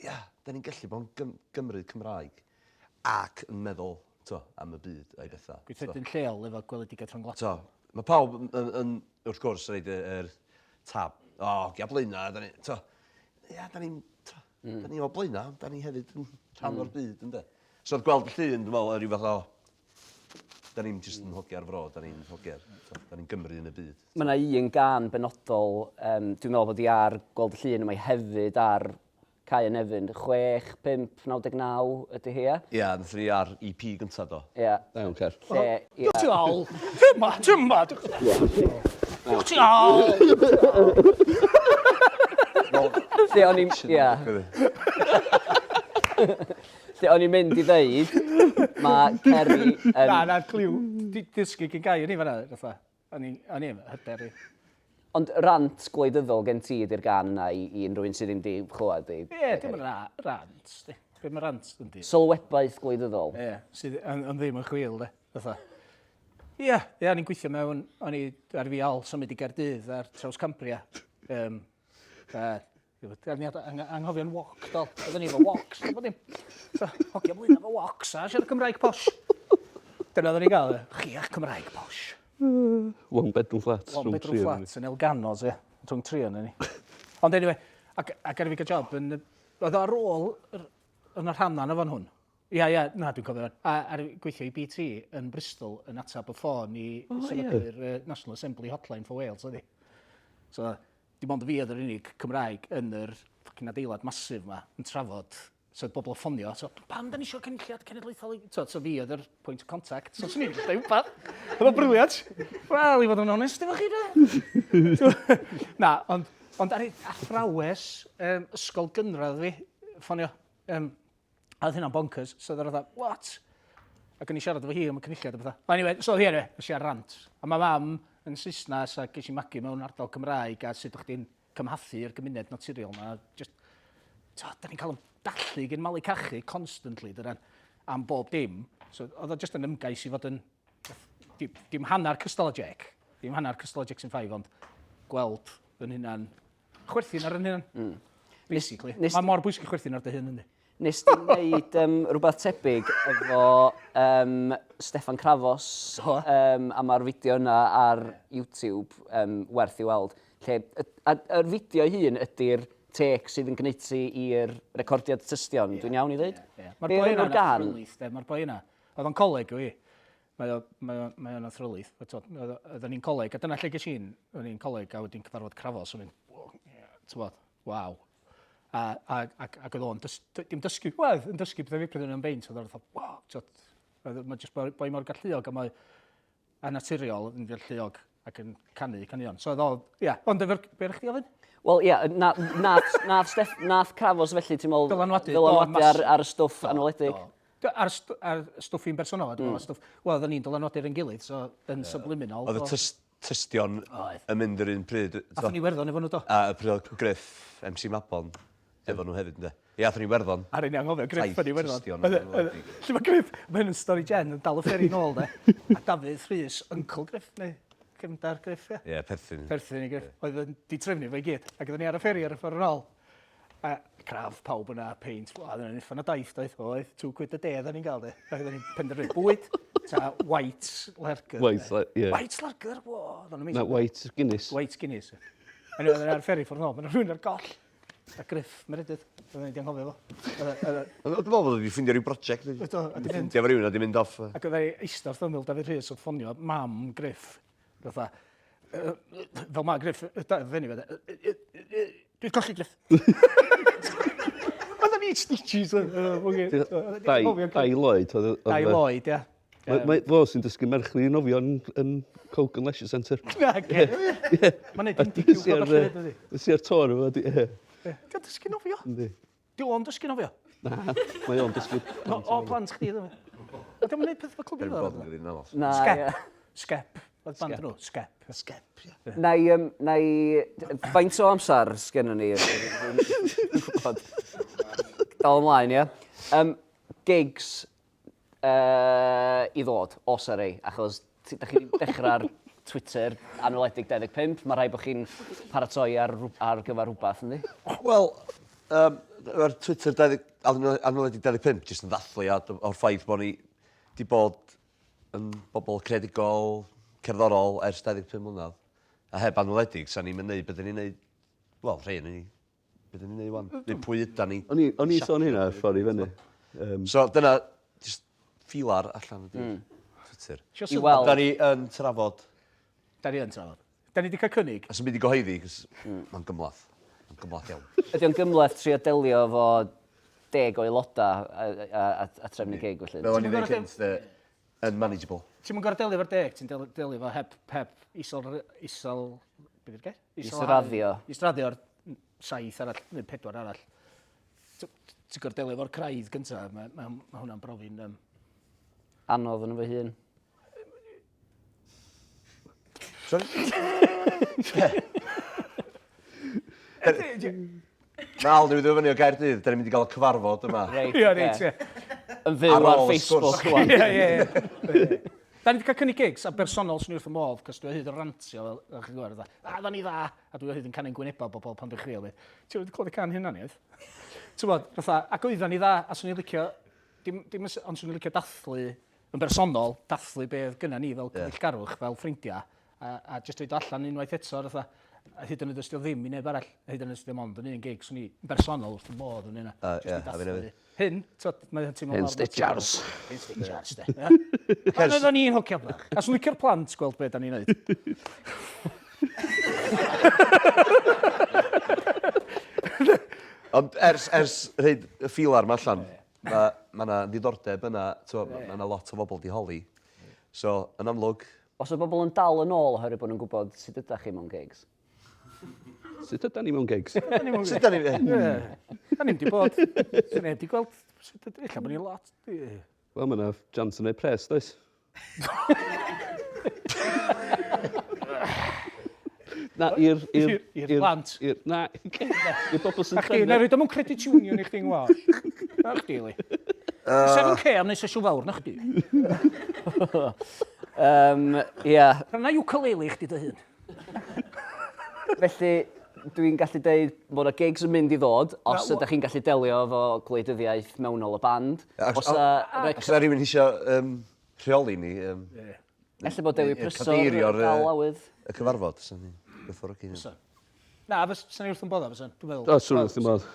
ia, da ni'n gallu bod yn Gym Gymry Cymraeg ac yn meddwl, t'o, am y byd a'i bethau. Gweithredu'n lleol efo gweledigaeth rhyngwladol. T'o, mae pawb yn, yn, yn, wrth gwrs, yn reid yr tab. O, gia Blaenau, da ni, t'o, ia, da ni'n, t'o, da ni o Blaenau, da ni hefyd yn rhan o'r byd, ynde? So, oedd gweld y llun, dwi'n meddwl, yn rhyw fath o, da ni'n jyst yn hogia'r fro, da ni'n hogia'r, da ni'n Gymru yn y byd. Mae yna un gân benodol, um, dwi'n meddwl bod hi ar Gweld y Llun, mae hefyd ar Cae yn Nefyn, 6, 5, 99 ydy hi, ie? Ia, nathon ni ar EP gynta do. Ia. Da iawn, Cer. Lle, ia. Diolch ti ol! Tyma, tyma! Diolch ti ol! Lle o'n i'n... Ia. Lle o'n i'n mynd i ddeud, mae Ceri yn... Na, na, cliw. Dysgu gyn gai o'n i fan'na, fatha. O'n i, o'n i hyder i. Ond rant gwleidyddol gen ti ydy'r gan yna i, i unrhyw un sydd ddim di chlywed i. Ie, dim yn ra rant, di. Be mae rant yn di? Sylwebaeth gwleidyddol. Ie, sydd yn, yn ddim yn chwil, de. Fatha. Ie, ie, o'n i'n gweithio mewn, o'n i ar fi al symud i Gaerdydd ar Traws Cambria. Um, a O'n i anghofio'n wok, dol. Oedden ni efo woks, efo dim. So, hogia blwyddyn efo woks, a siarad Cymraeg posh. Dyna oedden ni gael, chi a'ch Cymraeg posh. One bedroom flat. One bedroom flat yn Elganos, ie. Rhwng tri o'n ni. Ond anyway, ac, ac ar fi gael job yn... Oedd o ar ôl yn y rhan yna fan hwn. Ia, ia, na, dwi'n cofio. A ar gweithio i BT yn Bristol yn atab y ffôn i oh, sefydlu'r yeah. National Assembly Hotline for Wales, oedd hi. So, dim ond fi oedd yr unig Cymraeg yn yr ffycin adeilad massive 'ma yn trafod so oedd bobl yn ffonio so pam da ni isio cynulliad cenedlaethol i... So, so fi oedd yr point of contact so swn i'n gallu deud wbath. Oedd o'n brilliant. Wel, i fod yn onest efo chi de. Na, ond, ond ar athrawes um, ysgol gynradd fi ffonio. Um, A oedd hynna'n bonkers, so oedd fatha, what? Ac o'n i siarad efo hi am y cynulliad a pethau. Anyway, so hi anyway, nes i ar rant. A mae mam yn Saesnes a ges i magu mewn ardal Cymraeg a sut o'ch chdi'n cymhathu i'r gymuned naturiol na. Just, to, da ni'n cael yn dallu gen malu cachu constantly, dyna, am bob dim. So oedd o just yn ymgais i fod yn, dim, dim hanner cystal a Jack, dim hanner cystal a Jackson 5, ond gweld yn hunan Chwerthin ar yn hunan. Basically. Nes- Mae mor bwysig chwerthin ar dy hun, yndi? Nes di wneud um, rhywbeth tebyg efo um, Steffan Cravos Do. um, a mae'r fideo yna ar YouTube um, werth i weld. Lle, y, a, yr fideo ei hun ydy'r take sydd yn gwneud ti i'r recordiad tystion. Yeah. Dwi'n iawn i ddweud? Ie. Mae'r Be boi oedd yna'n enw'r gân? athrylith, de. Mae'r boi yna. Oedd o'n coleg o i. Mae o, mae o, mae o'n athrylith. Oedden ni'n coleg, a dyna lle ges i'n, o'n i'n coleg a wedyn cyfarfod Cravos, o'n i'n, ti'n waw. A, a, ac, ac oedd o'n, dys, dim dysgu, wel, yn dysgu pethau fi pryd o'n i'n beint, oedd o'n fatha, waw, ti'n mae jyst boi, boi mor galluog a mae a naturiol yn galluog ac yn canu caneuon. So oedd o, ia, ond efo'r, be chdi ofyn? Wel, ia, na, nath, nath, Steff, nath Cravos felly, ti'n meddwl, dylanwadu, dylanwadu ar, ar y stwff anweledig. Do. Ar, st ar stwff i'n bersonol, a dwi'n meddwl stwff... Wel, oedden ni'n dylanwadu ar ein gilydd, so yn subliminal. Oedd y tys- tystion Oedd. yn mynd yr un pryd. Athon ni Iwerddon efo nhw, do? A y pryd oedd Griff, MC Mabon, efo nhw hefyd, ynddo? Ie, athon ni Iwerddon. Ar un anghofio, Griff Taith yn Iwerddon. tystion Oedd- yn oedd- enwedig. Lle mae Griff, mae hyn yn stori Jen, yn dal y fferi nôl, de. A Dafydd Rhys, Uncle Griff, neu cefndar Griff, ie. Ie, perthyn. Perthyn i Griff. Oedd yn di trefnu fo i gyd. Ac oedden ni ar y fferi ar y ffordd yn ôl. A craf pawb yna, peint, wel, oedd yna'n uffern o daith, doedd? Oedd, 2 quid a day oedden ni'n gael, de. Oedden ni'n penderfynu bwyd, ta white lager. White, ie. White lager, wo. Oedd o'n amazing. Na, White Guinness. White Guinness. Anyway, oedden ni ar ferry ffordd nôl, mae'n rhywun ar goll. A Griff Meredydd, oedden ni wedi anghofio fo. Dwi'n meddwl bod wedi ffindio rhyw brosiect. Do, a di mynd. Ffindio fo rhywun a di mynd off. Ac oedd ei eistedd wrth ymyl Dafydd Rhys wrth ffonio mam Griff. Fatha, fel ma Griff, fenyw, dwi'n colli Griff. Oedden ni stitches. Dai, Dai Lloyd. Dai Lloyd, ia. Mae, mae fo sy'n dysgu merch ni nofio yn, yn Cogan Leisure Centre. Na, ge. Mae'n neud indie cube o falle, dydi? Nes i ar tor efo, ie. Di o'n dysgu nofio? Yndi. Di o'n dysgu nofio? Na, mae o'n dysgu. O, o plant chdi, ddim. A di'm yn neud peth efo clwb ifanc? Na, Sgep. Sgep. Oedd band nhw, Sgep. Sgep, ie. Na i, um, na i... Faint o amser sgennon ni? Dwi'n gwybod. Dal ymlaen, ie. Um, gigs i ddod, os ar ei, achos da chi wedi dechrau ar Twitter Anweledig 25, mae rhaid bod chi'n paratoi ar, ar gyfer rhywbeth, yndi? Wel, um, mae'r Twitter 20, Anweledig 25 jyst yn ddathliad o'r ffaith bod ni wedi bod yn bobl creadigol, cerddorol ers 25 mlynedd. A heb Anweledig, sa'n ni'n mynd neud beth ni'n neud, wel, rhai yn ni Be dyn ni'n neud wan? Neu pwy ydan ni? O'n i, o'n i sôn hynna ar ffordd i fyny. Um, So dyna, just ffilar allan ydy'r mm. Twitter. I weld. Da ni yn trafod. Da ni yn trafod. Da ni wedi cael cynnig. A sy'n mynd i gyhoeddi, cos mm. mae'n gymlath. Mae'n gymlath iawn. Ydy o'n gymlath trio delio efo deg o aelodau a, a, a, a trefnu gig felly? Fel o'n i'n dweud cynt, unmanageable. Ti'm yn gorfod delio efo'r deg, ti'n delio efo heb, heb isel, isel, beth yw'r gair? Israddio. Israddio'r saith arall, neu pedwar arall. Ti'n gorfod delio efo'r craidd gyntaf, mae, mae, mae hwnna'n brofi'n... Um... Anodd yn fy hun. Sorry? Mae Al newydd ddod fyny o Gaerdydd, da ni'n mynd i gael y cyfarfod yma. Reit, Ie, reit, ie. Yn fyw Ar ar ôl y Facebook sgwrs. rwan. Ie, ie, ie. Da ni wedi cael cynnig gigs, a bersonol swn i wrth y modd, cos dwi o hyd yn rantio, fel fel chi'n gwybod, fatha, a dda ni dda, a dwi o hyd yn canu'n gwynebau bobl pan dwi'n chwilio fi. Ti'n wedi clywed y can hynna ni, oedd? Ti'n bod, fatha, ac oeddan ni dda, a swn i'n licio, dim, dim, ond swn i'n licio dathlu, yn bersonol, dathlu be oedd gynna ni fel cyfeillgarwch, fel ffrindiau, a, a jyst rhoid o allan unwaith eto, fatha, a hyd yn oed os 'di o ddim i neb arall, a hyd yn oed os 'di o mond yn un gig, swn i yn bersonol wrth fy modd yn hynna. Yy, Jyst i ie, a fi dathlu hefyd. Hyn, t'wod, mae o'n teimlo Hen mor stitchars. naturiol. Hen stitchars, de. Ie. Pan oedden ni'n hogia bach. A swn licio'r plant gweld be da ni'n neud. Ond ers, ers rhoid y ffilar 'ma allan, mae ma 'na ddiddordeb yna, t'mo' ma' 'na lot o bobl 'di holi. So, yn amlwg... Os oedd bobl yn dal yn ôl oherwydd bod nhw'n gwybod sut ydach chi mewn gigs? Sut ydan ni mewn gigs? Sut ydan ni? Ie. Da ni'm 'di bod. Sa neb 'di gweld sut yd- ella bod ni lot. Wel, mae yna chance yn neud pres, does? Na, i'r... I'r plant. I'r... Na, i'r bobl sy'n Na chdi, na rhaid o mewn credit union i chdi'n ngwash. Na chdi, li. 7k am neud sesiwn fawr, na chdi. Um, ia. Rhanna ukulele i chdi dy hun. Felly, dwi'n gallu deud bod y gigs yn mynd i ddod, os ydych chi'n gallu delio efo gwleidyddiaeth mewnol y band. Os a... Os yna rhywun eisiau um, rheoli ni... Um, yeah. Ella bod Dewi Prysor Cadeirio'r dal awydd. Y cyfarfod, sy'n ni'n gwerthfawrogi hynny. Fysa. Na, fysa ni wrth yn bodd, fysa. Dwi'n meddwl. O, swn wrth yn bodd.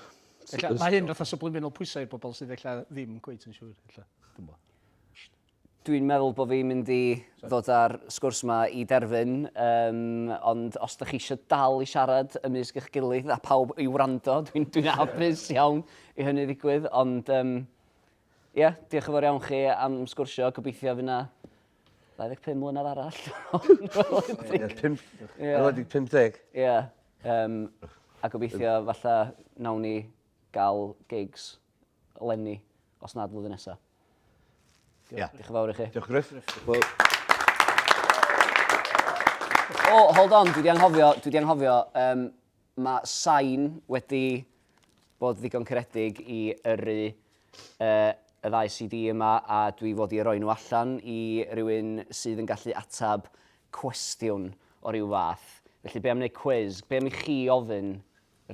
Ella, mae hyn fatha subliminal pwysau i'r bobl sydd ella ddim cweit yn siŵr. Ella, dwi'n bo. Dwi'n meddwl bod fi'n mynd i ddod â'r sgwrs yma i derfyn, um, ond os da chi eisiau dal i siarad ymysg eich gilydd a pawb i wrando, dwi'n dwi hapus iawn i hynny ddigwydd, ond um, ie, yeah, diolch yn fawr iawn chi am sgwrsio, gobeithio fydd na 25 mlynedd arall. Ie, pum... Ie. Enwedig 50. Ie, um, a gobeithio falle nawn ni gael gigs eleni, os nad flwyddyn nesaf. Ia. Diolch yn fawr i chi. Diolch Griff. Wel, O, hold on, dwi 'di anghofio, dwi 'di anghofio, um, mae Sain wedi bod ddigon caredig i yrru uh, y ddau CD yma a dwi fod i roi nhw allan i rywun sydd yn gallu atab cwestiwn o ryw fath. Felly be am wneud quiz? Be am i chi ofyn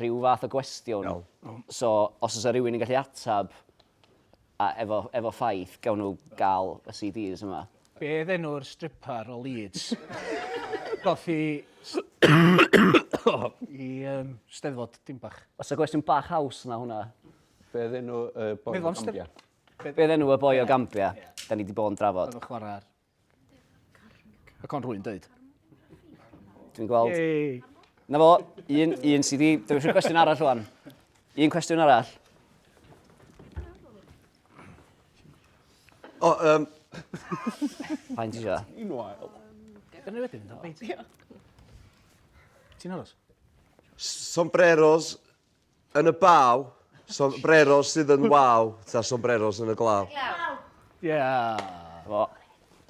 rhyw fath o gwestiwn. Iawn. So, os oes 'na rywun yn gallu atab a efo, efo ffaith, gawn nhw gael y CDs yma. Be oedd enw'r stripar o Leeds? Ddoth i i um, Steddfod Dinbach. Oes 'na gwestiwn bach haws na hwnna? Be oedd enw y boi o Gambia? Be oedd enw y boi o Gambia? Da ni 'di bod yn drafod. Oedd yn chwarae ar... Ac ond rwy'n dweud. Dwi'n gweld. Yay. Na fo, un, un sydd i... Dwi'n eisiau cwestiwn arall rwan. Un cwestiwn arall. O, um... Faint ti eisiau? Un wael. Dyna wedi mynd am beint. Ti'n aros? Sombreros yn y baw, sombreros sydd yn waw, ta sombreros yn y glaw. Ie. Fo.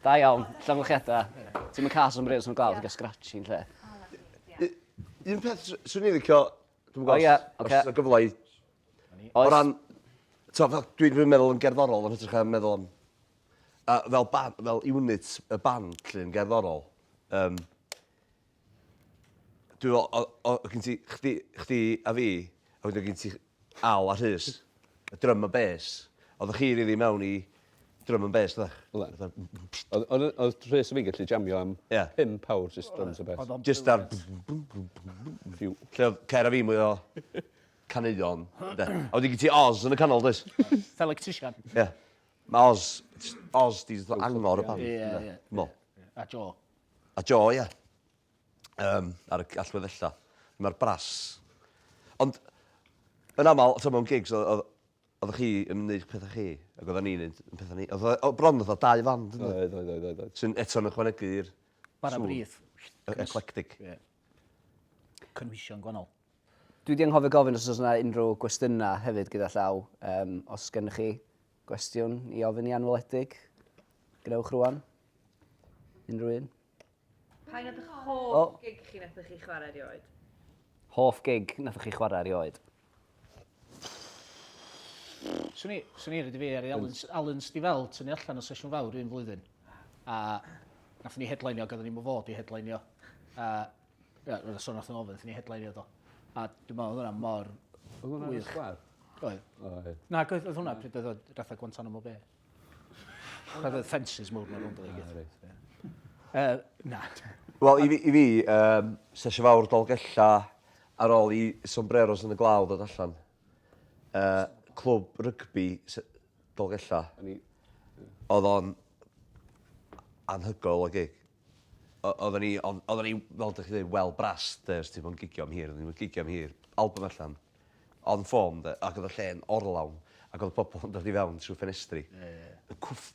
Da iawn, llongyfarchiadau. Ti'm yn cael sombreros yn y glaw, ti'n cael scratchy yn lle. Un peth swn i'n licio, dwi'm yn gwybod O ie, os ocê. oes 'na gyfle i... Oes. O ran, t'o' fel dwi'n dwi meddwl yn gerddorol yn hytrach na meddwl am yy fel ban- fel unit y band 'lly yn gerddorol yym Dwi me'wl o' o' gen ti chdi chdi a fi a wedyn gen ti Al a Rhys y drum and bass. Oddach chi rili mewn i drum and bass doddach? Oeddan. Fatha Oedd oedd oedd Rhys a fi'n gallu jamio am... Ie. ...pump awr jyst drums a bass. Oedd o'n Jyst ar Rhyw... Lle oedd Cer a fi mwy o caneuon ynde? A wedyn gen ti Oz yn y canol does? Fel electrician. Ie. Ma' Oz Oz 'di fatha angor y band. Ie ie. Dwi me'wl. A Joe. A Joe, ia. Yym, ar y allweddella. Mae'r brass. Ond, yn aml, t'o' mewn gigs, oedd oedd oeddech chi yn neud pethau chi, ac oedden ni'n neud yn pethau ni. Oedd o bron fatha dau fand, ynddo? Oedd, oedd, oedd, oedd. oedd. Sy'n eto'n ychwanegu i'r Bara brith. Eclectic. Ie. Cynhwysion gwahanol. Dwi 'di anghofio gofyn os oes yna unrhyw gwestiynau hefyd gyda llaw. Um, os gennych chi gwestiwn i ofyn i Anweledig, gwnewch rwan. Unrhyw un? Pa un oedd eich hoff oh. gig chi nathoch chi chwarae erioed? Hoff gig nathoch chi chwarae erioed? Swn i, swn i rhaid i fi ar Alan, Alan Stivell tynnu allan o sesiwn fawr un flwyddyn. A nathon ni headlineio, ac oedden ni'n fod i headlineio. A ia, roedd y sôn nath yn ofyn, nathon ni headlineio do. A dwi'n meddwl oedd hwnna mor Oedd hwnna yn y wych. sgwâr? Oedd. Oedd. Na, oedd oedd hwnna pryd oedd o ratha Guantanamo Bay. Roedd oedd fences mawr 'na rownd o i gyd. Reit. Yy, na. Wel, i fi, i fi um, sesiwn fawr Dolgella ar ôl i Sombreros yn y Glaw ddod allan. Uh, clwb rygbi Dolgella. Oedd o'n anhygoel o gig. Oedden ni, oedden ni, fel dych chi dweud, well brassed, de, os ti'n bod yn gigio am hir, oedden ni'n gigio am hir, album allan, on form, de, ac oedd y lle'n orlawn, ac oedd pobl yn dod i fewn trwy ffenestri. Yn cwff...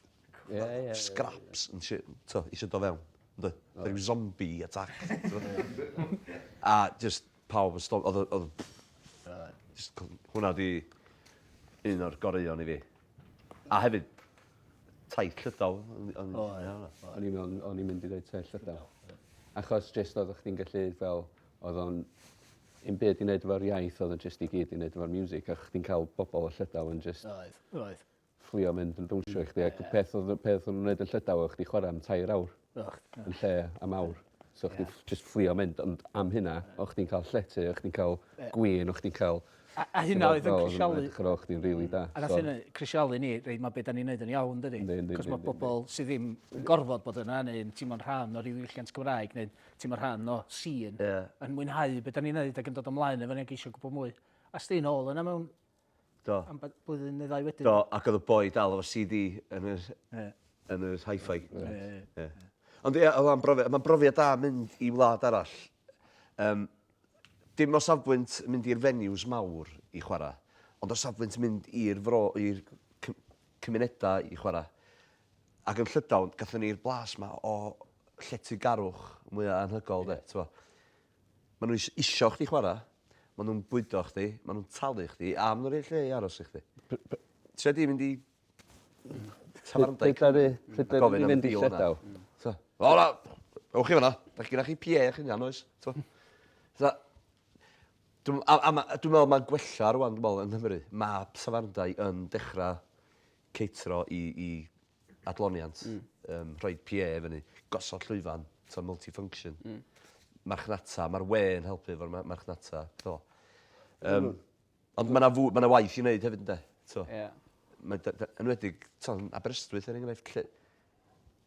Scraps yn t'o, eisiau dod fewn. Ynddo? Rhyw zombie attack. A just pawb yn stop, oedd, oedd, just, hwnna di un o'r goreuon i fi. A hefyd, taith Llydaw. O, ie. O'n i'n meddwl, o'n i'n mynd i ddeud taith Llydaw. Achos jyst oeddech chdi'n gallu fel, oedd o'n un byd i wneud efo'r iaith, oedd o'n jyst i gyd i wneud efo'r music, a chdi'n cael bobl o Llydaw yn jyst... Oedd, oedd. Fflio mynd yn dawnsio i chdi, ac y peth oedd peth o'n nhw'n wneud yn Llydaw oedd chdi chwarae am tair awr. Yn lle am awr. So chdi jyst fflio mynd, ond am hynna, o'ch chdi'n cael llety, o'ch chdi'n cael gwin, o'ch chdi'n cael... A, a hynna oedd yn crisialu... Edrych ar ôl chdi'n rili da. A nath hynna crisialu ni, reit, mae beth da ni'n neud yn iawn, dydi? Yndi, yndi, Cos mae bobl sydd ddim yn gorfod bod yna, neu'n teimlo'n rhan o'r diwylliant Cymraeg, neu'n teimlo'n rhan o sîn, yn mwynhau beth da ni'n neud ac yn dod ymlaen efo ni ac eisiau gwybod mwy. A sdi nôl yna mewn Do. Am blwyddyn neu ddau wedyn. Do, ac oedd y boi dal efo CD yn yr, yeah. yn yr hi-fi. Ie. Yeah. Ond ie, oedd o'n brofiad, mae'n brofiad da mynd i wlad arall. Um, dim o safbwynt mynd i'r venues mawr i chwarae, ond o safbwynt mynd i'r fro, i'r cymunedau i chwarae. Ac yn Llydaw, gathon ni'r blas ma o lletygarwch mwyaf anhygoel, de, yeah. Maen nhw isio chdi chwarae, maen nhw'n bwydo chdi, maen nhw'n talu chdi, a maen nhw'n rhoi lle i aros i chdi. Tria di mynd i tafarndai Pryd ddaru, pryd ddaru ni fynd i Llydaw? O na, ewch chi fan'na, da chi chi PA eich hunan oes? Dwi'n a, a, dwi'n meddwl mae'n gwella rwan, dwi'n meddwl, yng Nghymru. Mae tafarndai yn dechrau ceitro i, i adloniant, mm. um, rhoi PA fyny, gosod llwyfan, so multi-function. Mm. Marchnata, mae'r we yn helpu efo'r marchnata. So. Um, ond mae yna ma waith i wneud hefyd, ynddo? So, yeah. Mae, enwedig, to, Aberystwyth, er enghraifft, lle,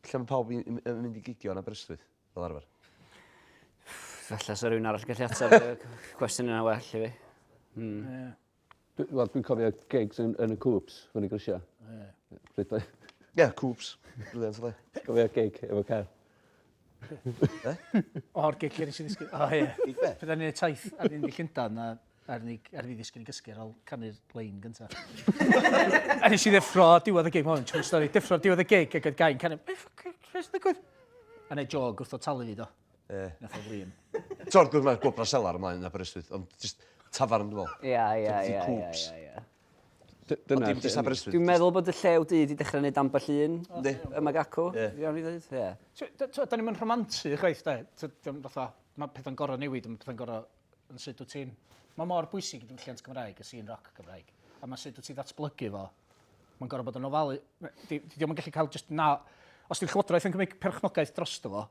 lle mae pawb yn mynd i gigio yn Aberystwyth, fel arfer? Falle sa rhywun arall yn gallu ateb y cwestiwn yna well i fi. Ie. Dwi, wel, dwi'n cofio gigs yn, yn y Coops, fyny grisiau. Ie. Pryd oedd? Ie, Coops. Brilliant, oedd e. Cofio gig efo Cer. O'r gig lle nes i ddisgyn. O ie. Gig be? Pryd o'n i'n taith ar fynd i Llundain a ar ni ar fi ddisgyn i gysgu ar ôl canu'r lein gynta. A nes i ddeffro diwedd y gig, ma' hwn yn true story, deffro diwedd y gig ac oedd gai'n canu, be ffwc, beth sy'n digwydd? A neud jog wrth o talu fi do. Ie. Nath o flin. T'od, gwrs mae'r gwobra selar ymlaen yn Aberystwyth, ond just tafarn dwi'n meddwl. Ia, ia, T'od, ia, ia, Coops. ia, ia. Dyna. Dim jyst Aberystwyth. Dwi'n meddwl bod y Llew Du 'di dechrau neud ambell un Yndi. yma gacw. Ie. Iawn i ddweud? Ie. Da ni'm yn rhamantu chwaith de. T'od, fatha, mae pethau'n gorfod newid, mae pethau'n gorfod yn sut wyt ti'n... Mae mor bwysig i diwylliant Cymraeg, y sîn roc Cymraeg. A mae sut wyt ti'n ddatblygu fo, mae'n gorfod bod yn ofalu. Di, di o'm yn gallu cael just na... Os di'r llywodraeth yn cymryd perchnogaeth drosto fo,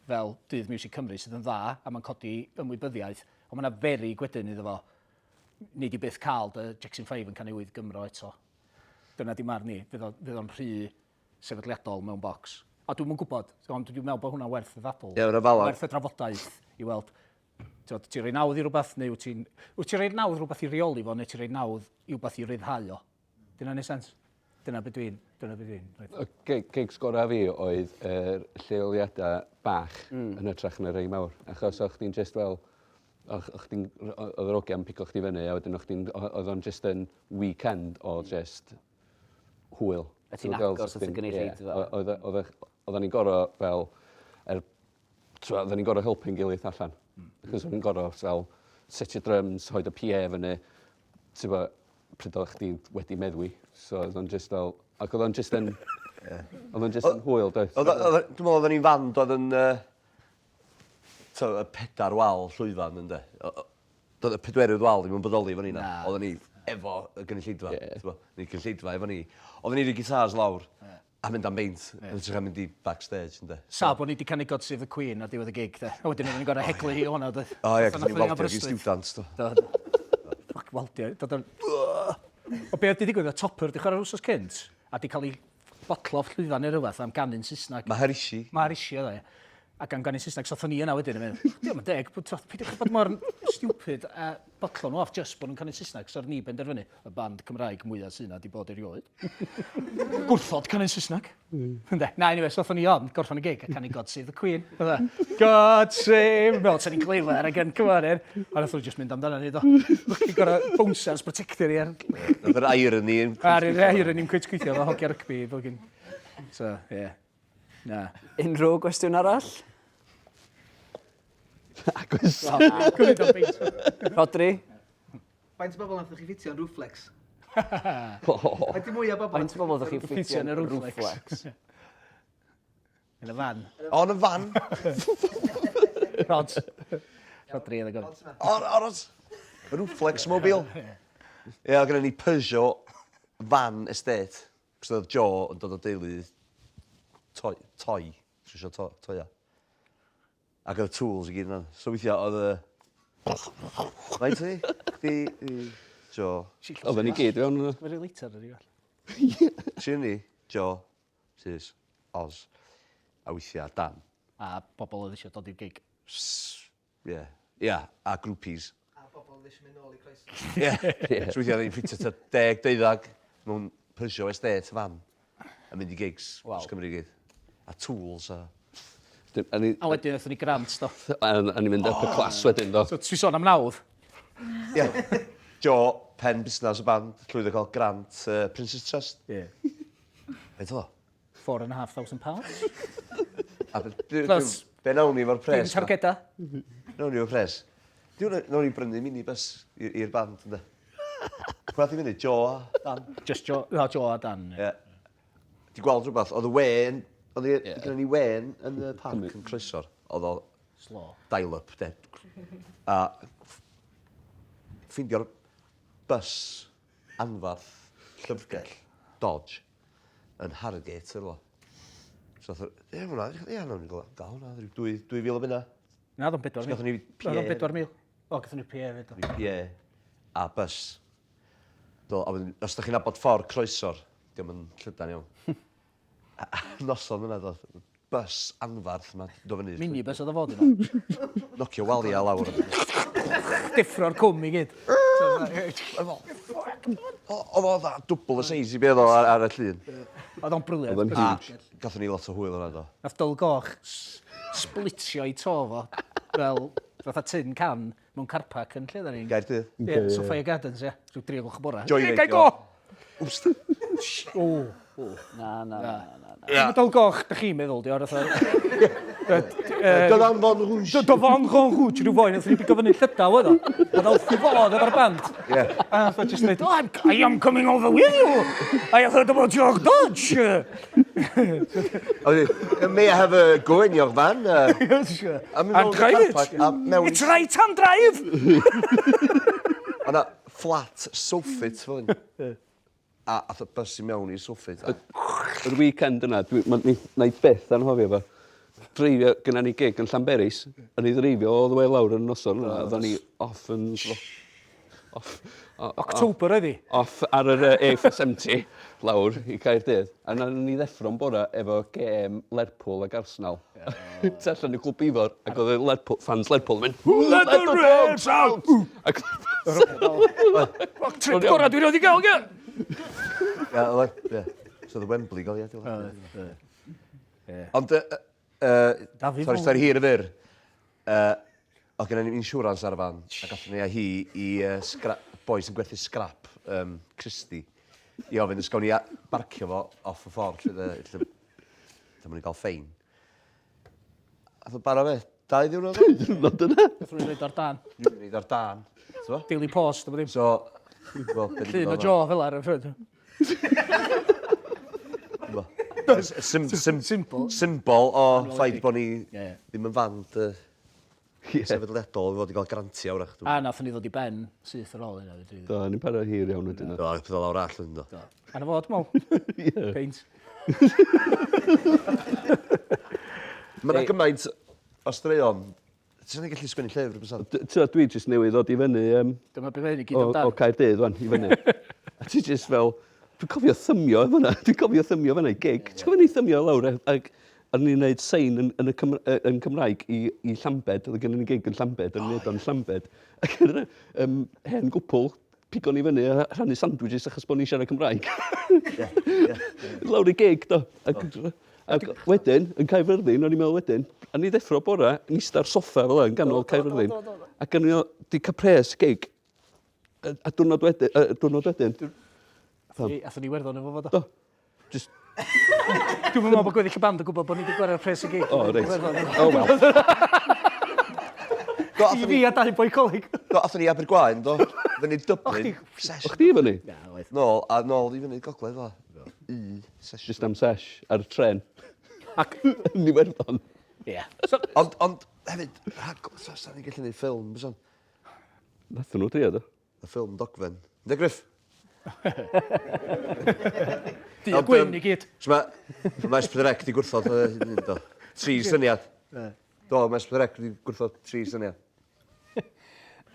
fel Dydd Miwsig Cymru sydd yn dda a mae'n codi ymwybyddiaeth, ond mae yna ferig wedyn iddo fo. Nei di byth cael dy Jackson 5 yn canu Wydd Gymro eto. Dyna di marn i. Fydd o'n rhy sefydliadol mewn bocs. A dwi'm yn gwybod, ond dwi'n meddwl bod hwnna'n werth y ddadl. Ie, ma' 'na falans. Werth y drafodaeth i weld, t'wod, ti'n rhoi nawdd i rywbeth neu wyt ti'n... Wyt ti'n rhoi nawdd rhywbeth i reoli fo neu ti'n rhoi nawdd i rywbeth i ryddhau o? 'Di hynna'n neud sense? Dyna be dwi'n... Dyna be dwi'n... Y gigs gorau fi oedd yr lleoliadau bach yn hytrach na rhei mawr. Achos o'ch chdi'n just fel... O'ch o'ch chdi'n... Oedd yr ogiau'n pigo chdi fyny a wedyn o'ch chdi'n... Oedd o'n just yn weekend o just hwyl. A ti'n agos at y gynulleidfa. Oedd oedden ni'n gorfod fel, er, oedden ni'n gorfod helpu'n gilydd allan. Achos oedden ni'n gorfod fel setio drums, hoed y PA fyny, ti'n bo, pryd oeddech chdi wedi meddwi. So oedd o'n just fel, ac oedd o'n just yn, oedd o'n just yn hwyl, doedd? Dwi'n meddwl oedden ni'n fand oedd yn, uh, y pedair wal llwyfan, ynde. Doedd y pedwerydd wal ddim yn bodoli efo ni na. Oedden ni efo y gynulleidfa. Ie. T'bo'? Ni gynulleidfa efo ni. Oedden ni roi gitars lawr a mynd am beint yn hytrach na mynd i backstage ynde? Sa bo' ni 'di canu God Save the Queen ar diwedd y gig de. A wedyn oedden ni'n gor'o' heglu hi o hwnna doedd? O ie, 'cos o'n i'n waldio gin stiwdants do. Do do. Ffyc waldio. Dod o'n... O be' oedd 'di digwydd oedd Topper 'di chwarae'r wsos cynt a 'di cael ei botlo off llwyfan neu rywbeth am ganu'n Saesneg. Maharishi. Maharishi oedd o ie. Ac am ganu'n Saesneg, so athon ni yna wedyn a mynd, diolch yn deg, peidiwch â bod mor stupid a botlo nhw off just bod nhw'n canu Saesneg. So ni benderfynu, y band Cymraeg mwyaf sydd yna di bod erioed. Gwrthod canu'n Saesneg. Ynde? Na, anyway, so athon ni on, gorffen y gig a canu God Save the Queen. Fatha, God save... Fel, sa'n ni'n clever ac yn, come on in. A nath nhw just mynd amdano ni, do. Fucking gorau bouncers protector i ar... Nath yr irony yn... Ar yr irony yn cweit gweithio, fel hogia rygbi, fucking... So, yeah. Na. Unrhyw gwestiwn arall? Agos. Rhodri? Faint o bobl nathoch chi ffitio yn Rwflex? Faint i mwy o bobl? Faint o bobl ddech chi ffitio yn y Rwflex? Yn y fan. O, yn y fan! Rod. Rhodri oedd y gofyn. O, oros! Rwflex mobile. Ie, oedd gennym ni Peugeot van estate. Cos oedd Joe yn dod o deulu toi, toi, trwsio to, toia. Ac oedd y tools i gyd yna. So weithiau oedd y... Faint ti? Chdi, i, Joe. Oedden ni gyd fewn yna. Mae'n rili lighter ar ei well. Tri ni, Joe, Rhys, Oz, a weithiau Dan. A bobl oedd eisiau dod i'r gig. Ie. Ia, a groupies. A bobl oedd eisiau mynd nôl i Croeso. Ie. So weithiau oedd ni'n ffitio tua deg, deuddag mewn Peugeot estate fan a mynd i gigs dros Cymru i gyd. A tools a... A ni... A wedyn aethon ni grant do. A ni'n mynd up y class wedyn do. So ti'n sôn am nawdd? Ie. Joe, pen busnes y band, llwyddo cael grant uh, Prince's Trust. Ie. Faint oedd o? £4,500. A be, be, Plus... Be nawn ni efo'r pres? Dim targeda. Nawn ni efo'r pres. Di hwnna, nawn ni brynu minibus i'r band, ynde? Pwy ath i fyny? Joe a Dan? Just Joe, no, Joe a Dan. Ie. Yeah. Di gweld rhywbeth, oedd y wen, oedd yeah. gyda ni wen yn y parc yn Croesor. Oedd o Slow. dial-up, de. A ffeindio'r bus anfarth llyfrgell, Dodge, yn Harrogate, yn rhywle. So, nath o, ie, hwnna, ie, nawn ni gael hwnna, rhyw 2,000 o bunna. Na, oedd o'n 4,000. Gathon ni PA. Oedd o'n 4,000. O, gathon ni PA hefyd. Ni PA a bus. Do, a wedyn, os da chi'n nabod ffordd Croesor, diolch yn llydan iawn. A noson yna, do, bus anfarth 'ma do fyny. Minibus oedd o fod yna. Nocio walia lawr. Deffro'r cwm i gyd. Oedd o dda dwbl y seis i be oedd o ar, ar y llun. Oedd o'n brilliant. Oedd o'n huge. Gathon ni lot o hwyl hwnna do. Nath Dyl Goch splitio i to fo fel fatha tin can mewn car park yn lle da ni'n... Gaerdydd. Ie, Sophia Gardens, ie. Rhyw 3 gloch y bora. Joio Gai go! Wps. O! Na, na, na, na, na. Ie. Dyl Goch, da chi'n meddwl, di o'r fatha... Dylan von Rouge. Dylan von Rouge, rhyw foi, nath ni bigo fyny Llydaw oedd o. Oedd o wrth i fodd efo'r band. Ie. A nath o just dweud, oh, I am coming over with you. I have heard about your Dutch. May I have a go in your van? And drive it. It's right hand drive. O'na flat soffit fel hyn. A ath y bus i mewn i'r soffit. A... Yr weekend yna, dwi, ma, ni, na i byth anghofio fo. Dreifio, gynna ni gig yn Llanberis, a ni ddreifio all the way lawr yn noson yna, oedden ni off yn... Off, o, October oedd hi. Off ar yr A470 lawr i Caerdydd. A na ni ddeffro'n bora efo gêm Lerpwl ag Arsenal. Tu allan i Clwb Ifor, ac oedd y Lerpwl, fans Lerpwl yn mynd, Who let the dogs out? Ac Trip gorau dwi wedi gael, ie! Ie, oedd e, ie. So oedd y Wembley gael, ie. Ond, sorry, stori hir y fyr. Oedd gennym ni insurance ar y fan, a gathon ni â hi i uh, boi sy'n gwerthu scrap, um, Christie, i ofyn os gawn ni barcio fo off y ffordd, lle, lle, lle mwyn i gael ffein. Ath o bara fe, dau ddiwrnod? Dau ddiwrnod yna. Nath nhw'n rhaid ar dan. Dwi'n rhaid ar dan. So? Daily Post, efo ddim. So, wel, be Llun o Joe fel ar y ffryd. Sim, sim, Simple. Symbol o ffaith bod ni ddim yn fand uh, sefydliadol i fod i gael grantiau wrach. A nath ni ddod i ben syth ar ôl hynna. Do, ni'n para hir iawn wedyn. Do, pethau lawr all yn do. A na fod, mol. Peint. Mae yna gymaint o straeon. Ti'n ni gallu sgwennu llyfr, bysa? Ti'n dwi jyst newydd ddod i fyny... Um, Dyma beth mae'n i gyd amdan. O, o Caerdydd, wan, i fyny. A ti jyst fel... Dwi'n cofio thymio efo hwnna. Dwi'n cofio thymio fyna i gig. Ti'n cofio ni thymio lawr ac a ni'n neud sein yn, yn, y Cymra yn Cymraeg i, i Llambed. Oedd gen ni'n gig yn Llambed, o'n ni'n neud o'n Llambed. Ac yr um, hen gwpl pigo ni fyny a rhannu sandwiches achos bod ni'n siarad Cymraeg. Ie, ie. Lawr i gig, do. Ac, ac wedyn, yn Caerfyrddin, o'n i'n meddwl wedyn, a ni ddeffro bora, yn eistedd ar soffa fel yna, yn ganol Caerfyrddin. Ac o'n i di cael pres gig, a, a diwrnod wedyn, uh, diwrnod wedyn. Athon ni Werddon efo fo, do? Do. Just... Dwi'm yn meddwl bod gweddill y band yn gwybod bod ni wedi gwario'r pres i gyd. O, reit. O, wel. Do, I fi a dau boi coleg. Do, athon ni Abergwaun, do. Fyny Dublin. O chdi fyny? Na, oedd. Nôl, a nôl i fyny gogledd o. I session. Just am sesh ar y tren. Ac... Yn Iwerddon. Ie. Ond, ond, hefyd, rhag... So, sa'n ni'n gallu gwneud ffilm, bysan? Nathon nhw drio, do. Y ffilm dogfen. Ynddi, Griff? Du a gwyn i gyd. So mae ma S4C 'di gwrthod hyn, do. Tri syniad. Do, mae S4C 'di gwrthod tri syniad.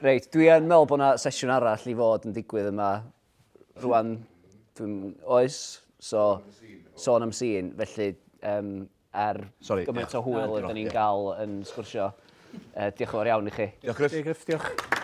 Reit, dwi yn meddwl bod 'na sesiwn arall i fod yn digwydd yma rwan. Dwi'n... Oes? So, sôn am sîn. Felly, um, er Sorry, gymaint ie. o hwyl ydyn ni'n gael yn sgwrsio, uh, diolch yn fawr iawn i chi. Diolch, Griff. Diolch, Griff, diolch.